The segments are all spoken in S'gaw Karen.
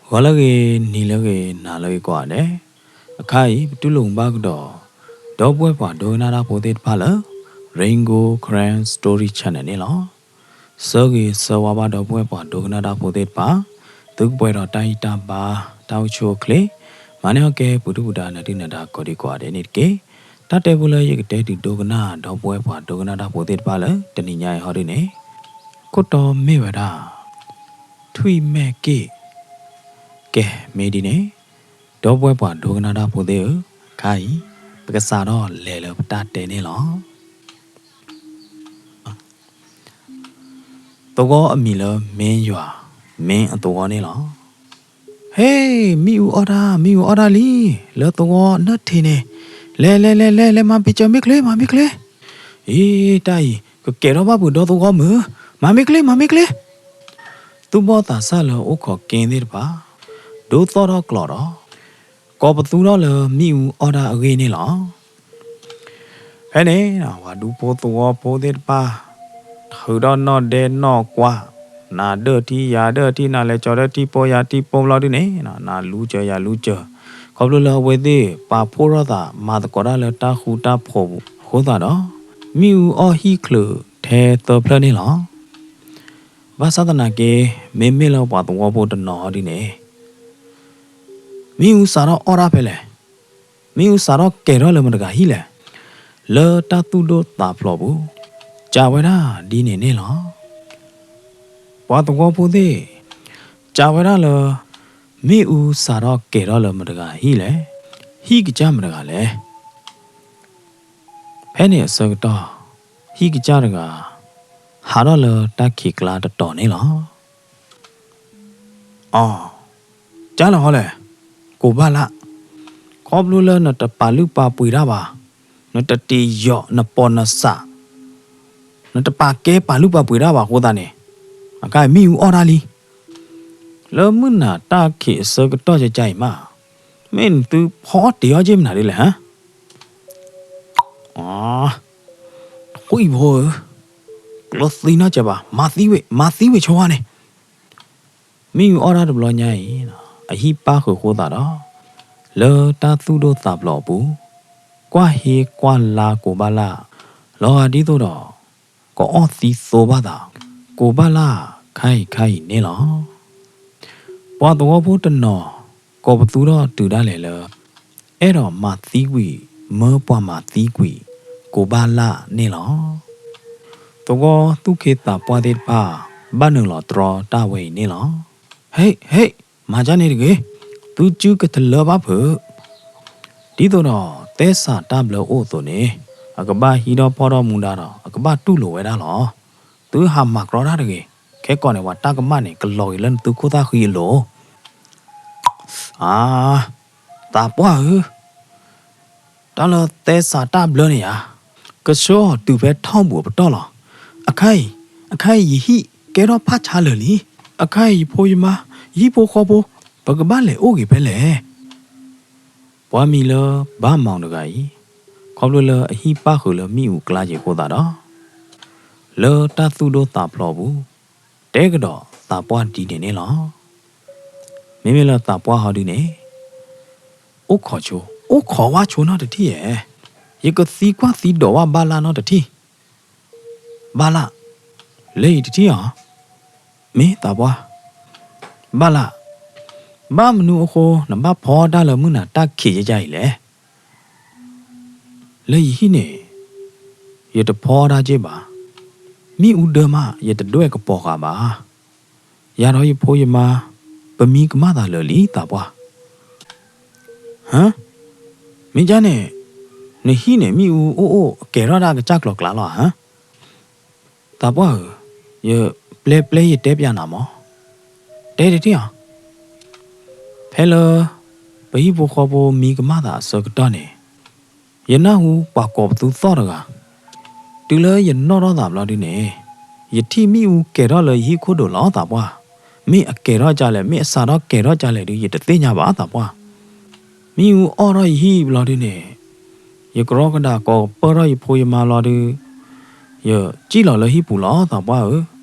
ဂီၤလၢအဂ့ၤ, နံၤလၢအဂ့ၤ, နၤလၢအဂ့ၤကိးဂၤဒဲး, အခါအံၤ ပတူၢ်လိာ်ဘၣ်ကဒီး ဒီပုၢ်ဝဲၢ်ပှၤဒိကနၣ်တၢ်ဖိသ့ၣ်တဖၣ်လၢ Rain Gold Karen Story Channel န့ၣ်လီၤ. ဆၢဂ့ၤဆၢဝါဘၣ်ဒီပုၢ်ဝဲၢ်ပှၤဒိကနၣ်တၢ်ဖိသ့ၣ်တဖၣ်, သုကပှဲၤဒီးတၢ်ဂံၢ်တၢ်ဘါ, တၢ်အိၣ်ဆူၣ်အိၣ်ချ့, မၤန့ၢ်အီၣ်ကဲပှၤဒုၣ်ပှၤဒါနၤဒုၣ်နၤဒါကိးဒံကိးဂၤဒဲးန့ၣ်တက့ၢ်. တၢ်တဲဖိလၢယကတဲတုၤဒိကနၣ် ဒီပုၢ်ဝဲၢ်ပှၤဒိကနၣ်တၢ်ဖိသ့ၣ်တဖၣ်လၢ တနံၤညါအံၤဟီဒုန့ၣ်, ခိၣ်တီမ့ၢ်ဝဲဒၣ် ထွံၣ်မဲၣ်က့ၣ်, ကဲ, မ့ၢ်ဒ်န့ၣ်, ဒီပုၢ်ဝဲၢ်ပှၤဒိကနၣ်တၢ်ဖိသ့ၣ်ဧၢ, အခါအံၤ ပကစးထီၣ်လဲၤလၢပတၢ်တဲန့ၣ်လီၤ. သဝီအမံၤလၢမ့ၢ်ယွၤ, မ့ၢ်အသဝီန့ၣ်လီၤ. ဟ့ၣ်, မ့ၣ်အူအီၣ်တၢ်, မ့ၣ်အူအီၣ်တၢ်လံ, လၢသဝီနၢၣ်ထံးန့ၣ်, လဲၤလဲၤလဲၤလဲၤ လဲၤမၤဘ့ၣ်စၢၤမ့ၢ်ချ့, မၤမ့ၢ်ချ့. အံၤ တၢ်အံၤ ကကဲထီၣ်ဘၣ်ပှၤဒီသဝီမုၢ်, မၤမ့ၢ်ချ့, မၤမ့ၢ်ချ့. သူၣ်ဘီၣ်သးစၢ်လၢအိၣ်ခိးက့သ့ၣ်တဖၣ် ဒိသီၣ်ထီၣ်ကျိးဒီး ကိးပသူထီၣ်လၢမ့ၣ်အူအီၣ်တၢ်အဂ့ၢ်န့ၣ်လီၤ. ဖဲန့ၣ် ပှၤဒူဖိသဝီဖိသ့ၣ်တဖၣ် ထုးထီၣ်နီၣ်ဒဲနီၣ်ကွၢ်, နၤဒၢၣ်ထံယၤဒၢၣ်ထံ, နၤလဲၤကၠီၤဒၢၣ်ထံပိယၤထံပိဘျီဒုန့ၣ်, နၤလူကၢၤယၤလူကၢၤ, ခီဖျိလၢအဝဲသ့ၣ် ပာ်ဖှိၣ်ထီၣ်သးမၤသကိးတၢ်လၢတၢ်ဃူတၢ်ဖိးအဃိသတးဒီး မ့ၣ်အူအီၣ်ဟံၣ်ချုးထဲသၢဖျၢၣ်န့ၣ်လီၤ. ဘၣ်ဆၣ်သနာ်က့ မ့မ့ၢ်လၢပှၤသဝီဖိတနီၤဒုန့ၣ်, မ့ၣ်အူစးထီၣ်အီၣ်တၢ်ဖဲလဲၣ်, မ့ၣ်အူစးထီၣ်ကဲၤထီၣ်လၢမတၤတဂၤဟံၣ်လဲၣ်, လၢတၢ်သူၣ်ဒိၣ်သးဖျိးပူၤ စံးဝဲဒၣ်ဒ်န့ၣ်န့ၣ်လီၤ. ပှၤသဝီဖိသ့ၣ် စံးဝဲဒၣ်လၢ မ့ၣ်အူစးထီၣ်ကဲၤထီၣ်လၢမတၤတဂၤဟံၣ်လဲၣ်, ဟံၣ်ကစၢ်မတၤတဂၤလဲၣ်. ဖဲန့ၣ်အဆၢကတီၢ် ဟံၣ်ကစၢ်တဂၤ ဟးထီၣ်လၢတၢ်ခံးကျါတတီၤန့ၣ်လီၤ. အီ, ကၢ်လီၤဟီလဲၣ်, ကိးဘၣ်လၢ်, ခီဖျိလၢနတပာ်လုၢ်ပာ်ပှ့ၤတၢ်ဘၣ်, နတတ့ၢ်ယီၤနပိာ်နစး, နတပာ်ကဲပာ်လုၢ်ပာ်ပှ့ၤတၢ်ဘၣ်အဃိသတးန့ၣ်, အကါအံၤမ့ၣ်အူအီၣ်တၢ်လံ. လၢမုၢ်နၤတၢ်ခံးအဆၢကတီၢ်ကကါအံၤမး, မ့ၢ်နသုဖီအီၣ်တ့ၢ်အီၣ်က့မနုၤဒ်လဲၣ်ဟါ. အီ, ဃိဖိဧၢ, ကျိသံနီၢ်ကဲဘၣ်, မၤသံဝံၤ, မၤသံဝံၤဆိဝါန့ၣ်. မ့ၣ်အူအီၣ်တၢ်တဘျီညါအံၤ, အဟံၣ်ပၣ်ဃုာ်အဃိသတးဒီး, လၢတၢ်သူၣ်ဒိၣ်သးဖျိးအပူၤ, ကွၢ်ဟ့ကွၢ်လါကိးဘၣ်လၢ်, လီၤဂာ်ဒ်သိးဒီး ကအီၣ်သံသိဘၣ်သး, ကိးဘၣ်လၢ်ခါအံၤခါအံၤန့ၣ်လီၤ. ပှၤသဝီဖိတနီၤ ကိးပသူထီၣ်တုၤဒၣ်လဲာ်လၢ အဲၣ်ဒိးမၤသံကွံာ် မၢပှၤမၤသံကွံာ် ကိးဘၣ်လၢ်န့ၣ်လီၤ. သဝီသူၣ်က့သးပှၢ်သ့ၣ်တဖၣ် ဘၣ်နုာ်လီၤတြီတၢ်ဝဲအံၤန့ၣ်လီၤ. ဟ့ၣ်, ဟ့ၣ်, မၤဒ်န့ၣ်တဂ့ၤ, သုစုကတလၢဘၣ်ဖုး, ဒ်သိးဒီး သဲစးတၢ်ဘျၢအိၣ်အသိးန့ၣ်, အကဘၣ်ဟံးထီၣ်ဖီၣ်ထီၣ်မူဒါဒီး အကဘၣ်တူၢ်လိာ်ဝဲဒၣ်လီၤ. သုဟးမၤကြီတၢ်တဂ့ၤ, ခဲကိာ်န့ၣ် ပှၤတၢ်ကမၣ်န့ၣ် ကလီၤဂ့ၤလၢနသုခိၣ်သၣ်ဃံအလိၤ. အါ, သးပှၢ်ဧၢ, တၢ်လၢသဲစးတၢ်ဘျၢန့ၣ်ဧါ, ကဆှၢအီၤတုၤဖဲထီၣ်ပူၤအပတီၢ်လီၤ. အခါအံၤ, အခါအံၤယဟံၣ်ကဲထီၣ်ဖးဆါလၢာ်လံ. အခါအံၤယဖိယမါ, ယဟံၣ်ဖိဃီဖိ, ပကဘၣ်လဲၤအိၣ်ဂ့ၤဖဲလဲၣ်. ပှၤမံၤလၢဘၣ်မီၤတဂၤအံၤ, ခီဖျိလၢအဟံၣ်ပၣ်ဃုာ်လၢမ့ၣ်အူကျါက့ၤအဃိသတးဒီး, လၢတၢ်သူၣ်ဒိၣ်သးဖျိးအပူၤ, တဲကဒီးသးပှၢ်ဒ်န့ၣ်န့ၣ်လီၤ. မ့မ့ၢ်လၢသးပှၢ်ဟီဒုန့ၣ်, အိၣ်ခိးဆိ, အိၣ်ခိးဝဲဆိနီတထံၣ်ဧါ. ယကသံကွၢ်သံဒိးဝဲဘၣ်လၢ်နီတထံၣ်. ဘၣ်လၢ်, လၢအံၤတထံၣ်ဧါ. မ့ၢ်သးပှၢ်, ဘၣ်လၢ်, ဘၣ်မနုၤအဃိ နဘၣ်ဖီတၢ်လၢမုၢ်နၤတၢ်ခံးယကါအံၤလဲၣ်. လၢယဟံၣ်န့ၣ် ယတဖီတၢ်က့ၢ်ဘၣ်. မ့ၣ်အူဒၢမး ယတဒွဲၣ်ကပီၤဃာ်ဘၣ်. ယၤဒီးယဖိယမါ ပမံကမၣ်သးလၢာ်လံသးပှၢ်. ဟၢ, မ့ၢ်ကါန့ၣ် နဟံၣ်န့ၣ် မ့ၣ်အူအိၣ်အိၣ်ကဲၤထီၣ်ဒၣ်ကစၢ်ကျီၤကျါလီၤဧါ. သးပှၢ်ဧၢ, ယပျဲပျဲယတဲပျးနၤမး. တဲတထံၣ်ဧါ. ဖဲလၢ ပဟံၣ်ဖိဃီဖိမံကမၣ်သးအဆၢကတီၢ်န့ၣ်, ယနၢ်ဟူပှၤကိးပသူသီၣ်တဂၤ, တုၤလၢယနီၣ်ထီၣ်သးဘျီဒုန့ၣ်, ယထံၣ်မ့ၣ်အူကဲၤထီၣ်လၢယဟံၣ်ခိၣ်ဒိးလီၤသးပှၢ်. မ့ၢ်အကဲၤထီၣ်ကါလဲၣ်, မ့ၢ်အစးထီၣ်ကဲၤထီၣ်ကါလဲၣ်ဒု ယတသ့ၣ်ညါဘၣ်သးပှၢ်. မ့ၣ်အူအီၣ်ထီၣ်ယဟံၣ်ဘျီဒုန့ၣ်, ယကရီကဒးကိးကပၢၢ်ထီၣ်ယဖိယမါလီၤဒု, ယစံၣ်လီၤလၢဟံၣ်ပူၤလီၤသးပှၢ်ဧၢ.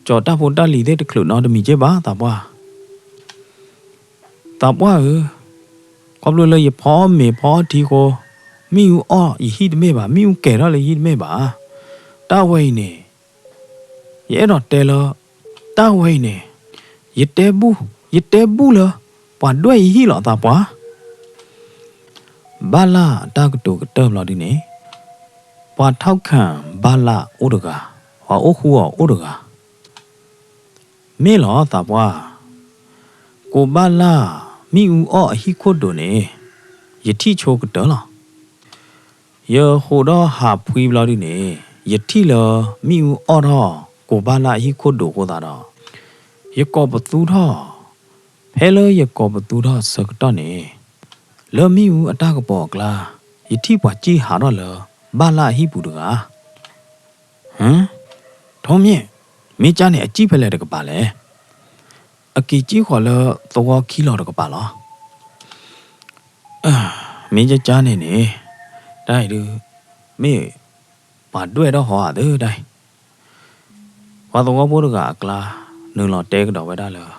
ကၠီၤတၢ်ဖိတၢ်လံၤသ့ၣ်တချုးနီတမံၤက့ၢ်ဘၣ်သးပှၢ်. သးပှၢ်ဧၢ, ခီဖျိလၢယဖီအီၣ်မ့ၤဖီအီၣ်ထံအဃိ, မ့ၣ်အူအီၣ်ယဟံၣ်တမ့ၢ်ဘၣ်, မ့ၣ်အူကဲၤထီၣ်လၢယဟံၣ်တမ့ၢ်ဘၣ်. တၢ်ဝဲအံၤန့ၣ် ယအဲၣ်ဒိးတဲလၢ တၢ်ဝဲအံၤန့ၣ် ယတဲဘူၣ်, ယတဲဘူၣ်လၢ ပှၤဒွဲၣ်ယဟံၣ်လီၤသးပှၢ်. ဘၣ်လၣ်အတၢ်ကတိၤကတၢၢ်ဘျီဒုန့ၣ်, ပှၤထီၣ်ခၣ်ဘၣ်လၣ်အိၣ်တဂၤ, ပှၤအိၣ်ဃူအီၤအိၣ်တဂၤ. မ့ၢ်လီၤသးပှၢ်, ကိးဘၣ်လၣ်မ့ၣ်အူအီၣ်အဟံၣ်ခိၣ်ဒိးန့ၣ် ယထံၣ်ဆိကတၢၢ်လီၤ. ယဟိးထီၣ်ဟးဖှံဘျီဒုန့ၣ် ယထံၣ်လၢမ့ၣ်အူအီၣ်ထီၣ် ကိးဘၣ်လၣ်အဟံၣ်ခိၣ်ဒိးအဃိသတးဒီး ယကိးပသူထီၣ်, ဖဲလၢယကိးပသူထီၣ်အဆၢကတီၢ်န့ၣ် လၢမ့ၣ်အူအတၢ်ကပီၤအကျါ ယထံၣ်ပှၤစံၣ်ဟးထီၣ်လၢဘၣ်လၣ်အဟံၣ်ပူၤတဂၤ. ဟၢ, ထိးမ့ၢ်, မ့ၢ်ကၠါန့ၣ်အစံၣ်ဖဲလဲၣ်တကပၤလဲၣ်. အက့ၤစံၣ်ဃီၤလၢသဝီခံလီၤတကပၤလီၤ. မ့ၢ်ကၠါန့ၣ်န့ၣ်, တၢ်အံၤဒုး မ့ၢ်ပှၤဒွဲၣ်ထီၣ်ဟီဧါသၢတၢ်အံၤ. ပှၤသဝီဖိတဂၤအကျါ နုာ်လီၤတဲကဒီးဝဲဒၣ်လၢ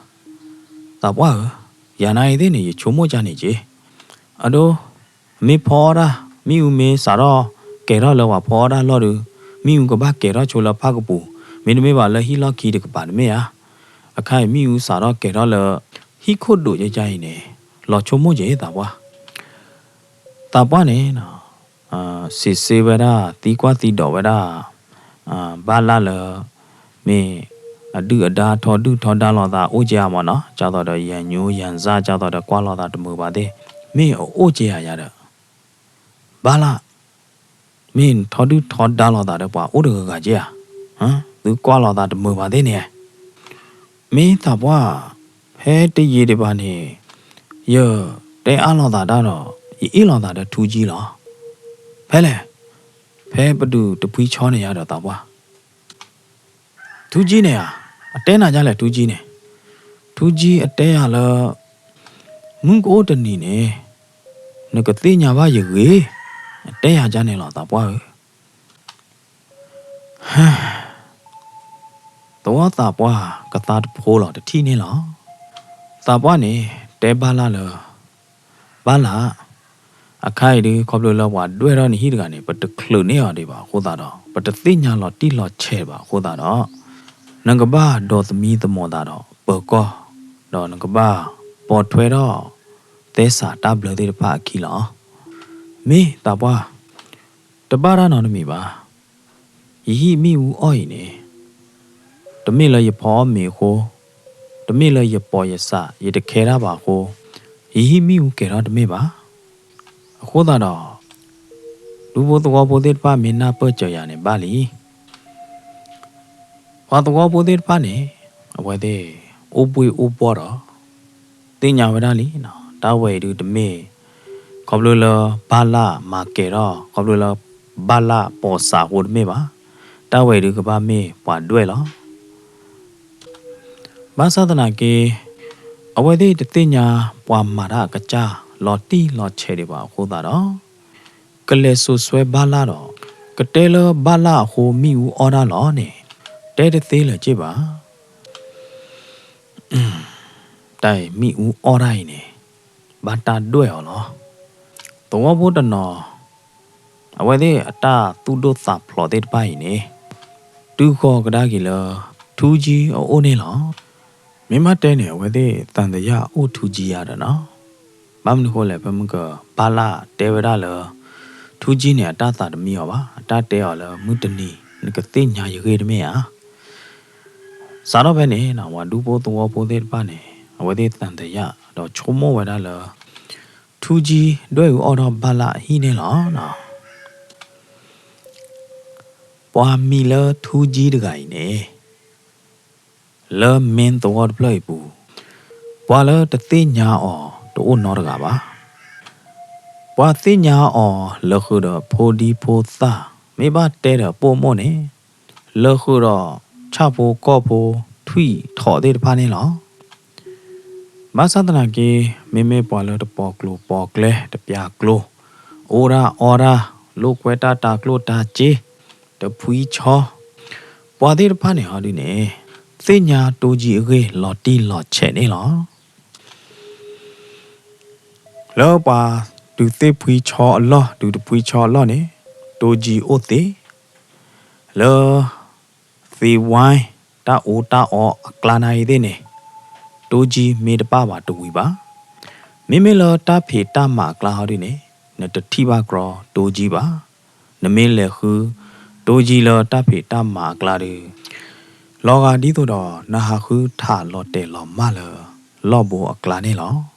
သးပှၢ်ဧၢ, ယၤနၤအံၤသ့ၣ်န့ၣ် ယဆိကမိၣ်ကၠါန့ၣ်က့ၤ, အဒိ မ့ၢ်ဖီအီၣ်တၢ်, မ့ၣ်အူမ့ၢ်စးထီၣ်ကဲၤထီၣ်လၢပှၤဖီအီၣ်တၢ်လီၢ်ဒီး မ့ၣ်အူကဘၣ်ကဲၤထီၣ်ဆိလၢဖၣ်ကပူၤ, မ့တမ့ၢ်ဘၣ်လၢဟံၣ်လီၢ်ခံတကပၤတမ့ၢ်ဧါ. အခါအံၤမ့ၣ်အူစးထီၣ်ကဲၤထီၣ်လၢ ဟံၣ်ခိၣ်ဒိးကၠါအံၤန့ၣ် လီၤဆိကမိၣ်က့ၤသးပှၢ်. သးပှၢ်န့ၣ် စံးစ့ဝဲဒၣ် သံကွၢ်သံဒိးဝဲဒၣ် ဘၣ်လၢ်လၢ မ့ၢ်အဒုၣ်အဒါထီဒုၣ်ထီဒါလိာ်သးအိၣ်က့ၤဧါမ့ၢ်နီၤ, ကၢ်သိးဒီးယၤညူယၤစၢ် ကၢ်သိးဒီးကွၢ်လိာ်သးတမုာ်ဘၣ်သ့ၣ်, မ့ၢ်အအိၣ်က့ၤဧါယၤဒီး ဘၣ်လၢ် မ့ၢ်ထီဒုၣ်ထီဒါလိာ်သးဒီးပှၤအိၣ်တဂၤဂၤက့ၤဧါ, သုကွၢ်လိာ်သးတမုာ်ဘၣ်သ့ၣ်န့ၣ် မ့ၢ်သးပှၢ်, ဖဲတယံာ်ဒံးဘၣ်န့ၣ် ယတဲအါလိာ်သးတၢ်ဒီး ယအ့ၣ်လိာ်သးဒီးထူကၠံလီၤ. ဖဲလဲၣ်, ဖဲပဒုးတဖှံဆီန့ၣ်ယၤဒီးသးပှၢ်, ထူကၠံန့ၣ်ဧါ, အတဲနၤဒ်လဲၣ်ထူကၠံန့ၣ်, ထူကၠံအတဲယၤလၢ မုၢ်ကအိၣ်တနံၤန့ၣ် နကသ့ၣ်ညါဘၣ်ယဂ့ၤ, အတဲယၤဒ်န့ၣ်လီၤသးပှၢ်ဧၢ. သဝီသးပှၢ်ကသါတဖိလီၤတထံၣ်န့ၣ်လီၤ. သးပှၢ်န့ၣ် တဲဘၣ်လၢ်လၢ ဘၣ်လၢ်, အခါအံၤဒုး ခီဖျိလၢပှၤဒွဲၣ်ထီၣ်နဟံၣ်တဂၤန့ၣ် ပတချုးန့ၢ်အီၤဒံးဘၣ်အဃိသတးဒီး ပတသ့ၣ်ညါလီၤတံၢ်လီၤဆဲးဘၣ်အဃိသတးဒီး နကဘၣ်ဒိးသမံသမိးသးဒီးပၢၤကီၢ်, ဒီးနကဘၣ်ပိာ်ထွဲထီၣ်သဲစးတၢ်ဘျၢသ့ၣ်တဖၣ်အခံလီၤ. မ့ၢ်သးပှၢ်, တဘၣ်တၢ်နီတမံၤဘၣ်. ယဟံၣ်မ့ၣ်အူအီၣ်အံၤန့ၣ် တမ့ၢ်လၢယဖီအီၣ်မ့ၤအဃိ, တမ့ၢ်လၢယပိာ်ယစး ယတခဲတၢ်ဘၣ်အဃိ, ယဟံၣ်မ့ၣ်အူကဲၤထီၣ်တမ့ၢ်ဘၣ်. အဃိသတးဒီး ဒူဖိသဝီဖိသ့ၣ်တဖၣ်မ့ၢ်နၢ်ပၢၢ်စၢၤယၤန့ၣ်ဘၣ်လံ. ပှၤသဝီဖိသ့ၣ်တဖၣ်န့ၣ် အဝဲသ့ၣ်အိၣ်ဘှ့ၣ်အိၣ်ဘှီၣ်ဒီး သ့ၣ်ညါဝဲဒၣ်လံ, တၢ်ဝဲအံၤဒုးတမ့ၢ် ခီဖျိလၢဘၣ်လၢ်မၤကဲၤထီၣ်, ခီဖျိလၢဘၣ်လၢ်ပိာ်စးအဃိတမ့ၢ်ဘၣ်. တၢ်ဝဲအံၤဒုးကဘၣ်မ့ၢ်ပှၤဒွဲၣ်လီၤ. ဘၣ်ဆၣ်သနာ်က့ အဝဲသ့ၣ်တသ့ၣ်ညါပှၤမၤတၢ်အကစၢ်လီၤတံၢ်လီၤဆဲးဒံးဘၣ်အဃိသတးဒီး ကလဲၤစိာ်စွဲဘၣ်လၢ်ဒီး ကတဲလၢဘၣ်လၢ်အဃိမ့ၣ်အူအီၣ်တၢ်လီၤန့ၣ် တဲတသ့လၢၤက့ၢ်ဘၣ်. တၢ်အံၤမ့ၣ်အူအီၣ်တၢ်အံၤန့ၣ် ဘၣ်တၢ်ဒွဲၣ်အီၤလီၤ. သဝီဖိတနီၤ အဝဲသ့ၣ်အတၢ်သူၣ်ဒိၣ်သးဖျိးသ့ၣ်တဖၣ်အံၤန့ၣ် တုၤဃီၤကဒါက့ၤလၢ ထူကၠံအအိၣ်န့ၣ်လီၤ. မ့ၢ်ဘၣ်တဲန့ၣ် အဝဲသ့ၣ်သံသယအိၣ်ထူကၠံဧါဒီးနီၤ. ဘၣ်မနုၤဃိလဲၣ် ဖဲမုၢ်ကဘၣ်လၢ်တဲဝဲဒၣ်လၢ ထူကၠံန့ၣ် အတၢ်သးတမံအီၤဘၣ်. အတၢ်တဲအီၤလၢ မုၢ်တနံၤ နကသ့ၣ်ညါယဂ့ၢ်တမ့ၢ်ဧါ. စးထီၣ်ဖဲန့ၣ် ပှၤဒူဖိသဝီဖိသ့ၣ်တဖၣ်န့ၣ် အဝဲသ့ၣ်သံသယ ဒီးဆိကမိၣ်ဝဲဒၣ်လၢ ထူကၠံဒွဲၣ်အူအီၣ်ထီၣ်ဘၣ်လၢ်အဟံၣ်န့ၣ်လီၤ. ပှၤမံၤလၢထူကၠံတဂၤအံၤန့ၣ် လၢမ့ၢ်သဝီတဖျၢၣ်အံၤပူၤ ပှၤလၢတသ့ၣ်ညါအီၤတအိၣ်နီတဂၤဘၣ်. ပှၤသ့ၣ်ညါအီၤလၢဃုာ်ဒီးဖိဒံဖိသၣ် မ့ၢ်ဘၣ်တဲဒီးပိာ်မိၣ်န့ၣ် လၢဃုာ်ဒီးဆၣ်ဖိကီၢ်ဖိ ထွံၣ်ထိးသ့ၣ်တဖၣ်န့ၣ်လီၤ. ဘၣ်ဆၣ်သနာ်က့ မ့မ့ၢ်ပှၤလၢတပိာ်ကျိၤပိာ်ကျဲတပျၢ်ကျိၤ အအိၣ်ဒၣ်အီဒၣ် လိာ်ကွဲတၢ်တၤကျိၣ်တၤစ့ တဖှံဆီ ပှၤသ့ၣ်တဖၣ်န့ၣ်ဟီဒုန့ၣ် သ့ၣ်ညါထူကၠံအဂ့ၢ်လီၤတံၢ်လီၤဆဲးန့ၣ်လီၤ. လၢပှၤဒုးသ့ၣ်ဖှံဆီအလီၢ် ဒုးတဖှံဆီအလီၢ်န့ၣ် တိကၠံအိၣ်သ့, လၢ သ့ဝါ တၢ်အူတၢ်အီအကျါန့ၣ်သ့ၣ်န့ၣ် တိကၠံမ့ၢ်တပၣ်ဘၣ်တဝံၤဘၣ်. မ့မ့ၢ်လၢတၢ်ဖံးတၢ်မၤအကျါဟီဒုန့ၣ် နတထံၣ်ဘၣ်ကြီတိကၠံဘၣ်. နမ့ၢ်လဲၤဃုတိကၠံလၢတၢ်ဖံးတၢ်မၤအကျါဒီး လီၤဂာ်ဒ်သိးဒီးနဟးဃုထးလီၤတဲာ်လီၤမၢ်လၢ လီၢ်ဘိအကျါန့ၣ်လီၤ.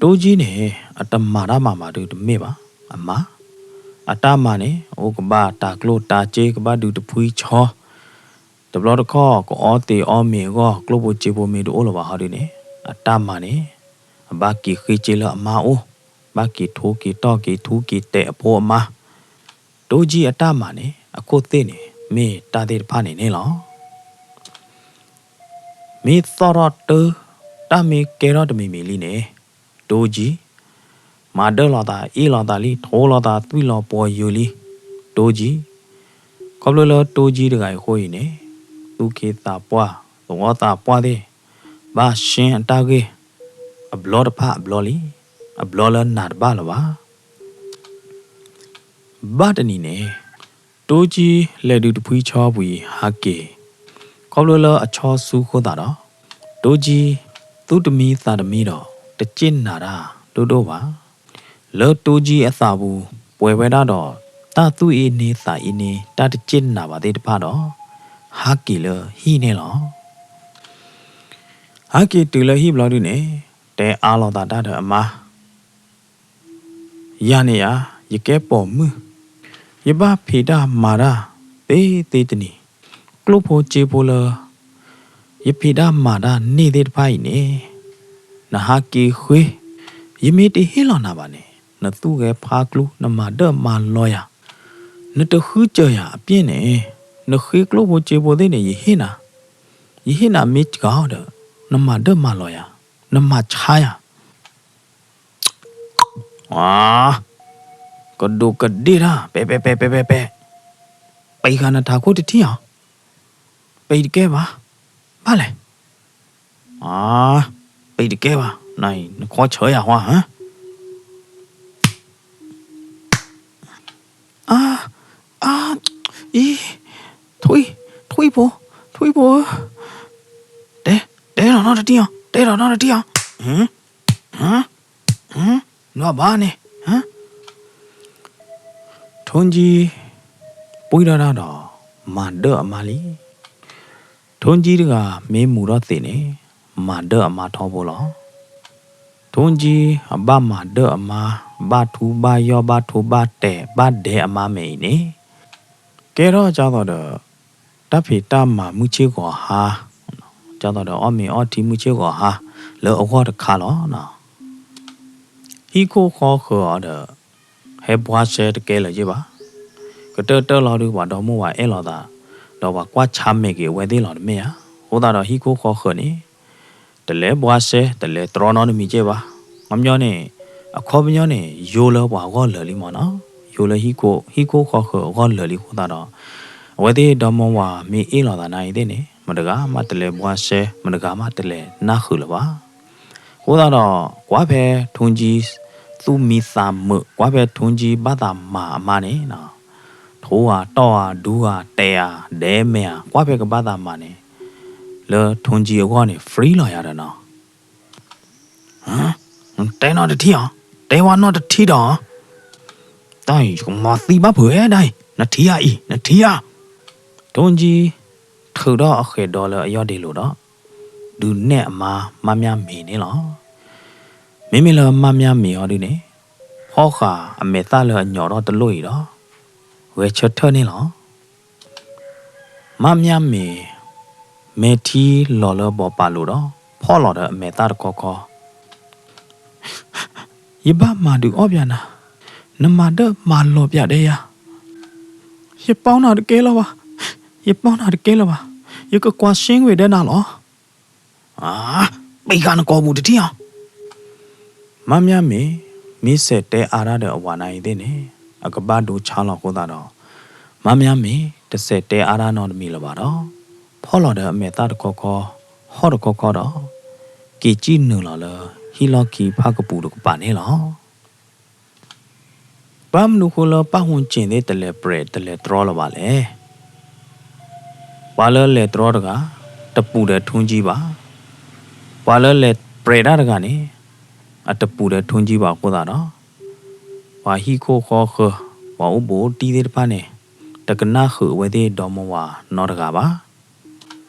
တိကၠံန့ၣ် အတမၤတၢ်မၤမးဒုတမ့ၢ်ဘၣ်, အမါ, အတၢ်မၤန့ၣ် အိၣ်ကဘၣ်တၤကျိၣ်တၤစ့ ကဘၣ်ဒုးတဖှံဆီ, တဘျီတခီၣ် ကအီသံးအီမ့ၤအဂီၢ် ကျိၣ်ဖိစ့ဖိမ့ၢ်တအိၣ်လၢၤဘၣ်ဟီဒုန့ၣ် အတၢ်မၤန့ၣ် အဘၣ်က့ၤဃ့စ့လၢအမါအိၣ်, ဘၣ်က့ၤထိက့ၤတီၢ်က့ၤထူက့ၤတဲာ်အဖိအမါ. တိကၠံအတၢ်မၤန့ၣ် အခိၣ်သ့ၣ်န့ၣ် မ့ၢ်တၢ်သ့ၣ်တဖၣ်န့ၣ်န့ၣ်လီၤ. မ့ၢ်သီၣ်ထီၣ်တၢ် တၢ်မ့ၢ်ကဲထီၣ်တမံၤမံၤလံန့ၣ် တိကၠံ မၤဒၢၣ်လိာ်သး အ့ၣ်လိာ်သးလံ ထိလိာ်သး သွံၣ်လီၤပှီၤယိာ်လံ. တိကၠံ ခီဖျိလၢတိကၠံတဂၤအံၤအဃိအံၤန့ၣ် သူၣ်က့သးပှၢ် သဝီသးပှၢ်သ့ၣ် ဘၣ်ရှဲအတၢ်ဂ့ၢ် အဘျီတဖၣ်အဘျီလံ, အဘျီလၢနၤတဘၣ်လၢၤဘၣ်. ဘၣ်တနံၤန့ၣ် တိကၠံလဲၤဒုးတဖှံဆီပှံၤဟးက့ၤ, ခီဖျိလၢအဆီဆူဃိသးဒီး တိကၠံ သူၣ်တမံသးတမံဒီး တစ့ၣ်နၤတၢ်ဒိၣ်ဒိၣ်ဘၣ်. လၢတိကၠံအသးပူၤ ပှဲၤဝဲဒၣ်ဒီး တၢ်သူၣ်အ့န့သးအ့န့ တၢ်တစ့ၣ်နၤဘၣ်သ့ၣ်တဖၣ်ဒီး ဟးက့ၤလၢဟံၣ်န့ၣ်လီၤ. ဟးက့ၤတုၤလၢဟံၣ်ဘျီဒုန့ၣ် တဲအါလိာ်သးတၢ်ဒီးအမါ ယၤန့ၣ်ဧါ, ယကဲပိာ်မုၣ်, ယဘၣ်ဖံးတၢ်မၤတၢ်သ့သ့တနံၤ, ကျိၣ်ဖိစ့ဖိလၢ ယဖံးတၢ်မၤတၢ်န့ၢ်သ့ၣ်တဖၣ်အံၤန့ၣ် နဟးက့ၤဃ့, ယမ့ၢ်တဟ့ၣ်လီၤနၤဘၣ်န့ၣ် နသူၣ်ဂဲၤဖးကျူ နမၤဒၢၣ်မၤလီၤယၤ, နတဃုစၢၤယၤအပျဲၢ်န့ၣ်, နဃ့ကျိၣ်ဖိစ့ဖိသ့ၣ်န့ၣ် ယဟ့ၣ်နၤ, ယဟ့ၣ်နၤမ့ၢ်စှၤအီၤဒီး နမၤဒၢၣ်မၤလီၤယၤ, နမၤဆါယၤ ဝါ, ကဒူးကဒ့ၣ်တၢ် ပဲ ပဲ ပဲ ပဲ ပဲ ပဲ, ပံၤဃာ်နထးခိၣ်တထံၣ်ဧါ, ပံၤတကဲဘၣ်, ဘၣ်လဲၣ်, အါ, ပံၤတကဲဘၣ်, နခီဆၢယၤဟါ, အါ, အါ, အံ, ထွံၣ်, ထွံၣ်ဖိ, ထွံၣ်ဖိဧၢ, တဲ, တဲလီၤနီတထံၣ်ဧါ, တဲလီၤနီတထံၣ်ဧါ, နဘၣ်န့ၣ်, ထိကၠံ ပှံၢ်ထီၣ်တၢ်ဒီး မၤဒၢၣ်အမါလံ. ထိကၠံတဂၤမ့ၢ်မူၤထီၣ်သ့းန့ၣ် မၤဒၢၣ်အမါထီဘိလီၤ. ထိကၠံအဘၣ်မၤဒၢၣ်အမါ, ဘၣ်ထူဘၣ်ယီၢ် ဘၣ်ထူဘၣ်တဲာ် ဘၣ်ဒဲအမါမဲာ်အံၤန့ၣ် ကဲထီၣ်ဒ်သိးဒီး တၢ်ဖံးတၢ်မၤမုၢ်ဆ့ၣ်ဂီၤဟါ, ဒ်သိးဒီးအီၣ်မ့ၤအီထံမုၢ်ဆ့ၣ်ဂီၤဟါ လၢအဂီၢ်တခါလီၤ. ဟံၣ်ခိၣ်ဃီဃၢၤအီၤဒီး ဟဲဘှါရှဲတကဲလၢၤယ့ၢ်ဘၣ်. ကတၢၢ်တၢၢ်လီၤဒုး ပှၤဒီမါဝၤအဲၣ်လိာ်သး, ဒီးပှၤကွၢ်ဆါမဲာ်က့ၤအဝဲသ့ၣ်လီၤတမ့ၢ်ဧါ. အဃိသတးဒီးဟံၣ်ခိၣ်ဃီဃၢၤန့ၣ် တလဲၤဘှါရှဲ တလဲၤတြီနီတမံၤကဲဘၣ်. ခီပညီန့ၣ်, အခီပညီန့ၣ် ယိလၢပှၤအဂီၢ်လၢာ်လံမ့ၢ်နီၤ, ယိလၢဟံၣ်ခိၣ် ဟံၣ်ခိၣ်ဃီဃၢၤအဂီၢ်လၢာ်လံအဃိသတးဒီး အဝဲသ့ၣ်ဒီမါဝၤမ့ၢ်အ့ၣ်လိာ်သးနၤအံၤသ့ၣ်န့ၣ် မတဂၤမးတလဲၤဘှါရှဲ မတဂၤမးတလဲၤနၢ်ဃုာ်လၢၤဘၣ်. အဃိသတးဒီး ကွၢ်ဖဲထိကၠံ သူၣ်မံသးမုာ် ကွၢ်ဖဲထိကၠံဘၣ်သးမၤအမါန့ၣ် ထိဧါတီၢ်ဧါဒူဧါတဲာ်ဧါဒဲမဲာ်ဧါ ကွၢ်ဖဲကဘၣ်သးမၤန့ၣ် လၢထိကၠံအဂီၢ်န့ၣ် free လီၤယၤဒီးနီၤ. တဲနီတထံၣ်ဧါ, တဲဝဲနီတထံၣ်ဒီး, တၢ်အံၤယကမၤသံဘၣ်ဖုးဝဲဒၣ်အံၤ နထံၣ်ဧါအံၤ နထံၣ်ဧါ. ထိကၠံ ထုးထီၣ်အဃဲၤဒီလၢအယီၢ်ဒ့လိၤဒီး ဒုးနဲၣ်အမါ မၣ်မၠၣ်မ့ၤန့ၣ်လီၤ. မ့မ့ၢ်လၢမၣ်မၠၣ်မ့ၤအီၤဒုန့ၣ် ဖီၣ်ဃာ်အမဲာ်သၣ်လၢအညီးထီၣ်တလိၣ်အံၤဒီး ဂဲၤဆၢထၢၣ်န့ၣ်လီၤ. မၣ်မၠၣ်မ့ၤ မဲာ်ထံလီၤလၢဘီပာ်လိၤဒီး ဖီၣ်လီၤဒီးအမဲာ်သၣ်တခီခီ, ယဘၣ်မၤဒုးအီၣ်ပၠးနၤ, နမၤဒၢၣ်မၤလီၤပၠးဒဲယၤ, ယပီနၤတကဲလၢၤဘၣ်, ယပီနၤတကဲလၢၤဘၣ်, ယကကွၢ်ရှ့ဝဲဒၣ်နၤလီၤ. အါ, ပံးဃာ်နကိာ်ပူၤတထံၣ်ဧါ. မၣ်မၠၣ်မ့ၤ မ့ၢ်စဲးတဲအါတၢ်ဒီးအဝၤနၤအံၤသ့ၣ်န့ၣ် အကဘၣ်ဒိဆါလီၤအဃိသတးဒီး မၣ်မၠၣ်မ့ၤ တစဲးတဲအါတၢ်နီတမံၤလၢၤဘၣ်ဒီး ဖီၣ်လီၤဒီးအမဲာ်သၣ်တခီခီ ဟီၣ်တခီခီဒီး က့ၤစံၣ်နုာ်လီၤလၢ ဟံၣ်လီၢ်ခံဖၣ်ကပူၤတကပၤန့ၣ်လီၤ. ဘၣ်မနုၤဃိလၢပၣ်ဟူကၠ့ၣ်သ့ၣ်တလဲၤပြဲးတလဲၤတြီလၢၤဘၣ်လဲၣ်. ပှၤလၢလဲၤတြီတဂၤ တပူၤဒီးထူကၠံဘၣ်. ပှၤလၢလဲၤပြဲးတၢ်တဂၤန့ၣ် အတပူၤဒီးထူကၠံဘၣ်အဃိသတးဒီး ပှၤဟံၣ်ခိၣ်ဃီဃၢၤ ပှၤအိၣ်ဘူးအိၣ်တံၢ်သ့ၣ်တဖၣ်န့ၣ် တကနၣ်ဃုာ်အဝဲသ့ၣ်ဒီမါဝၤနီတဂၤဘၣ်.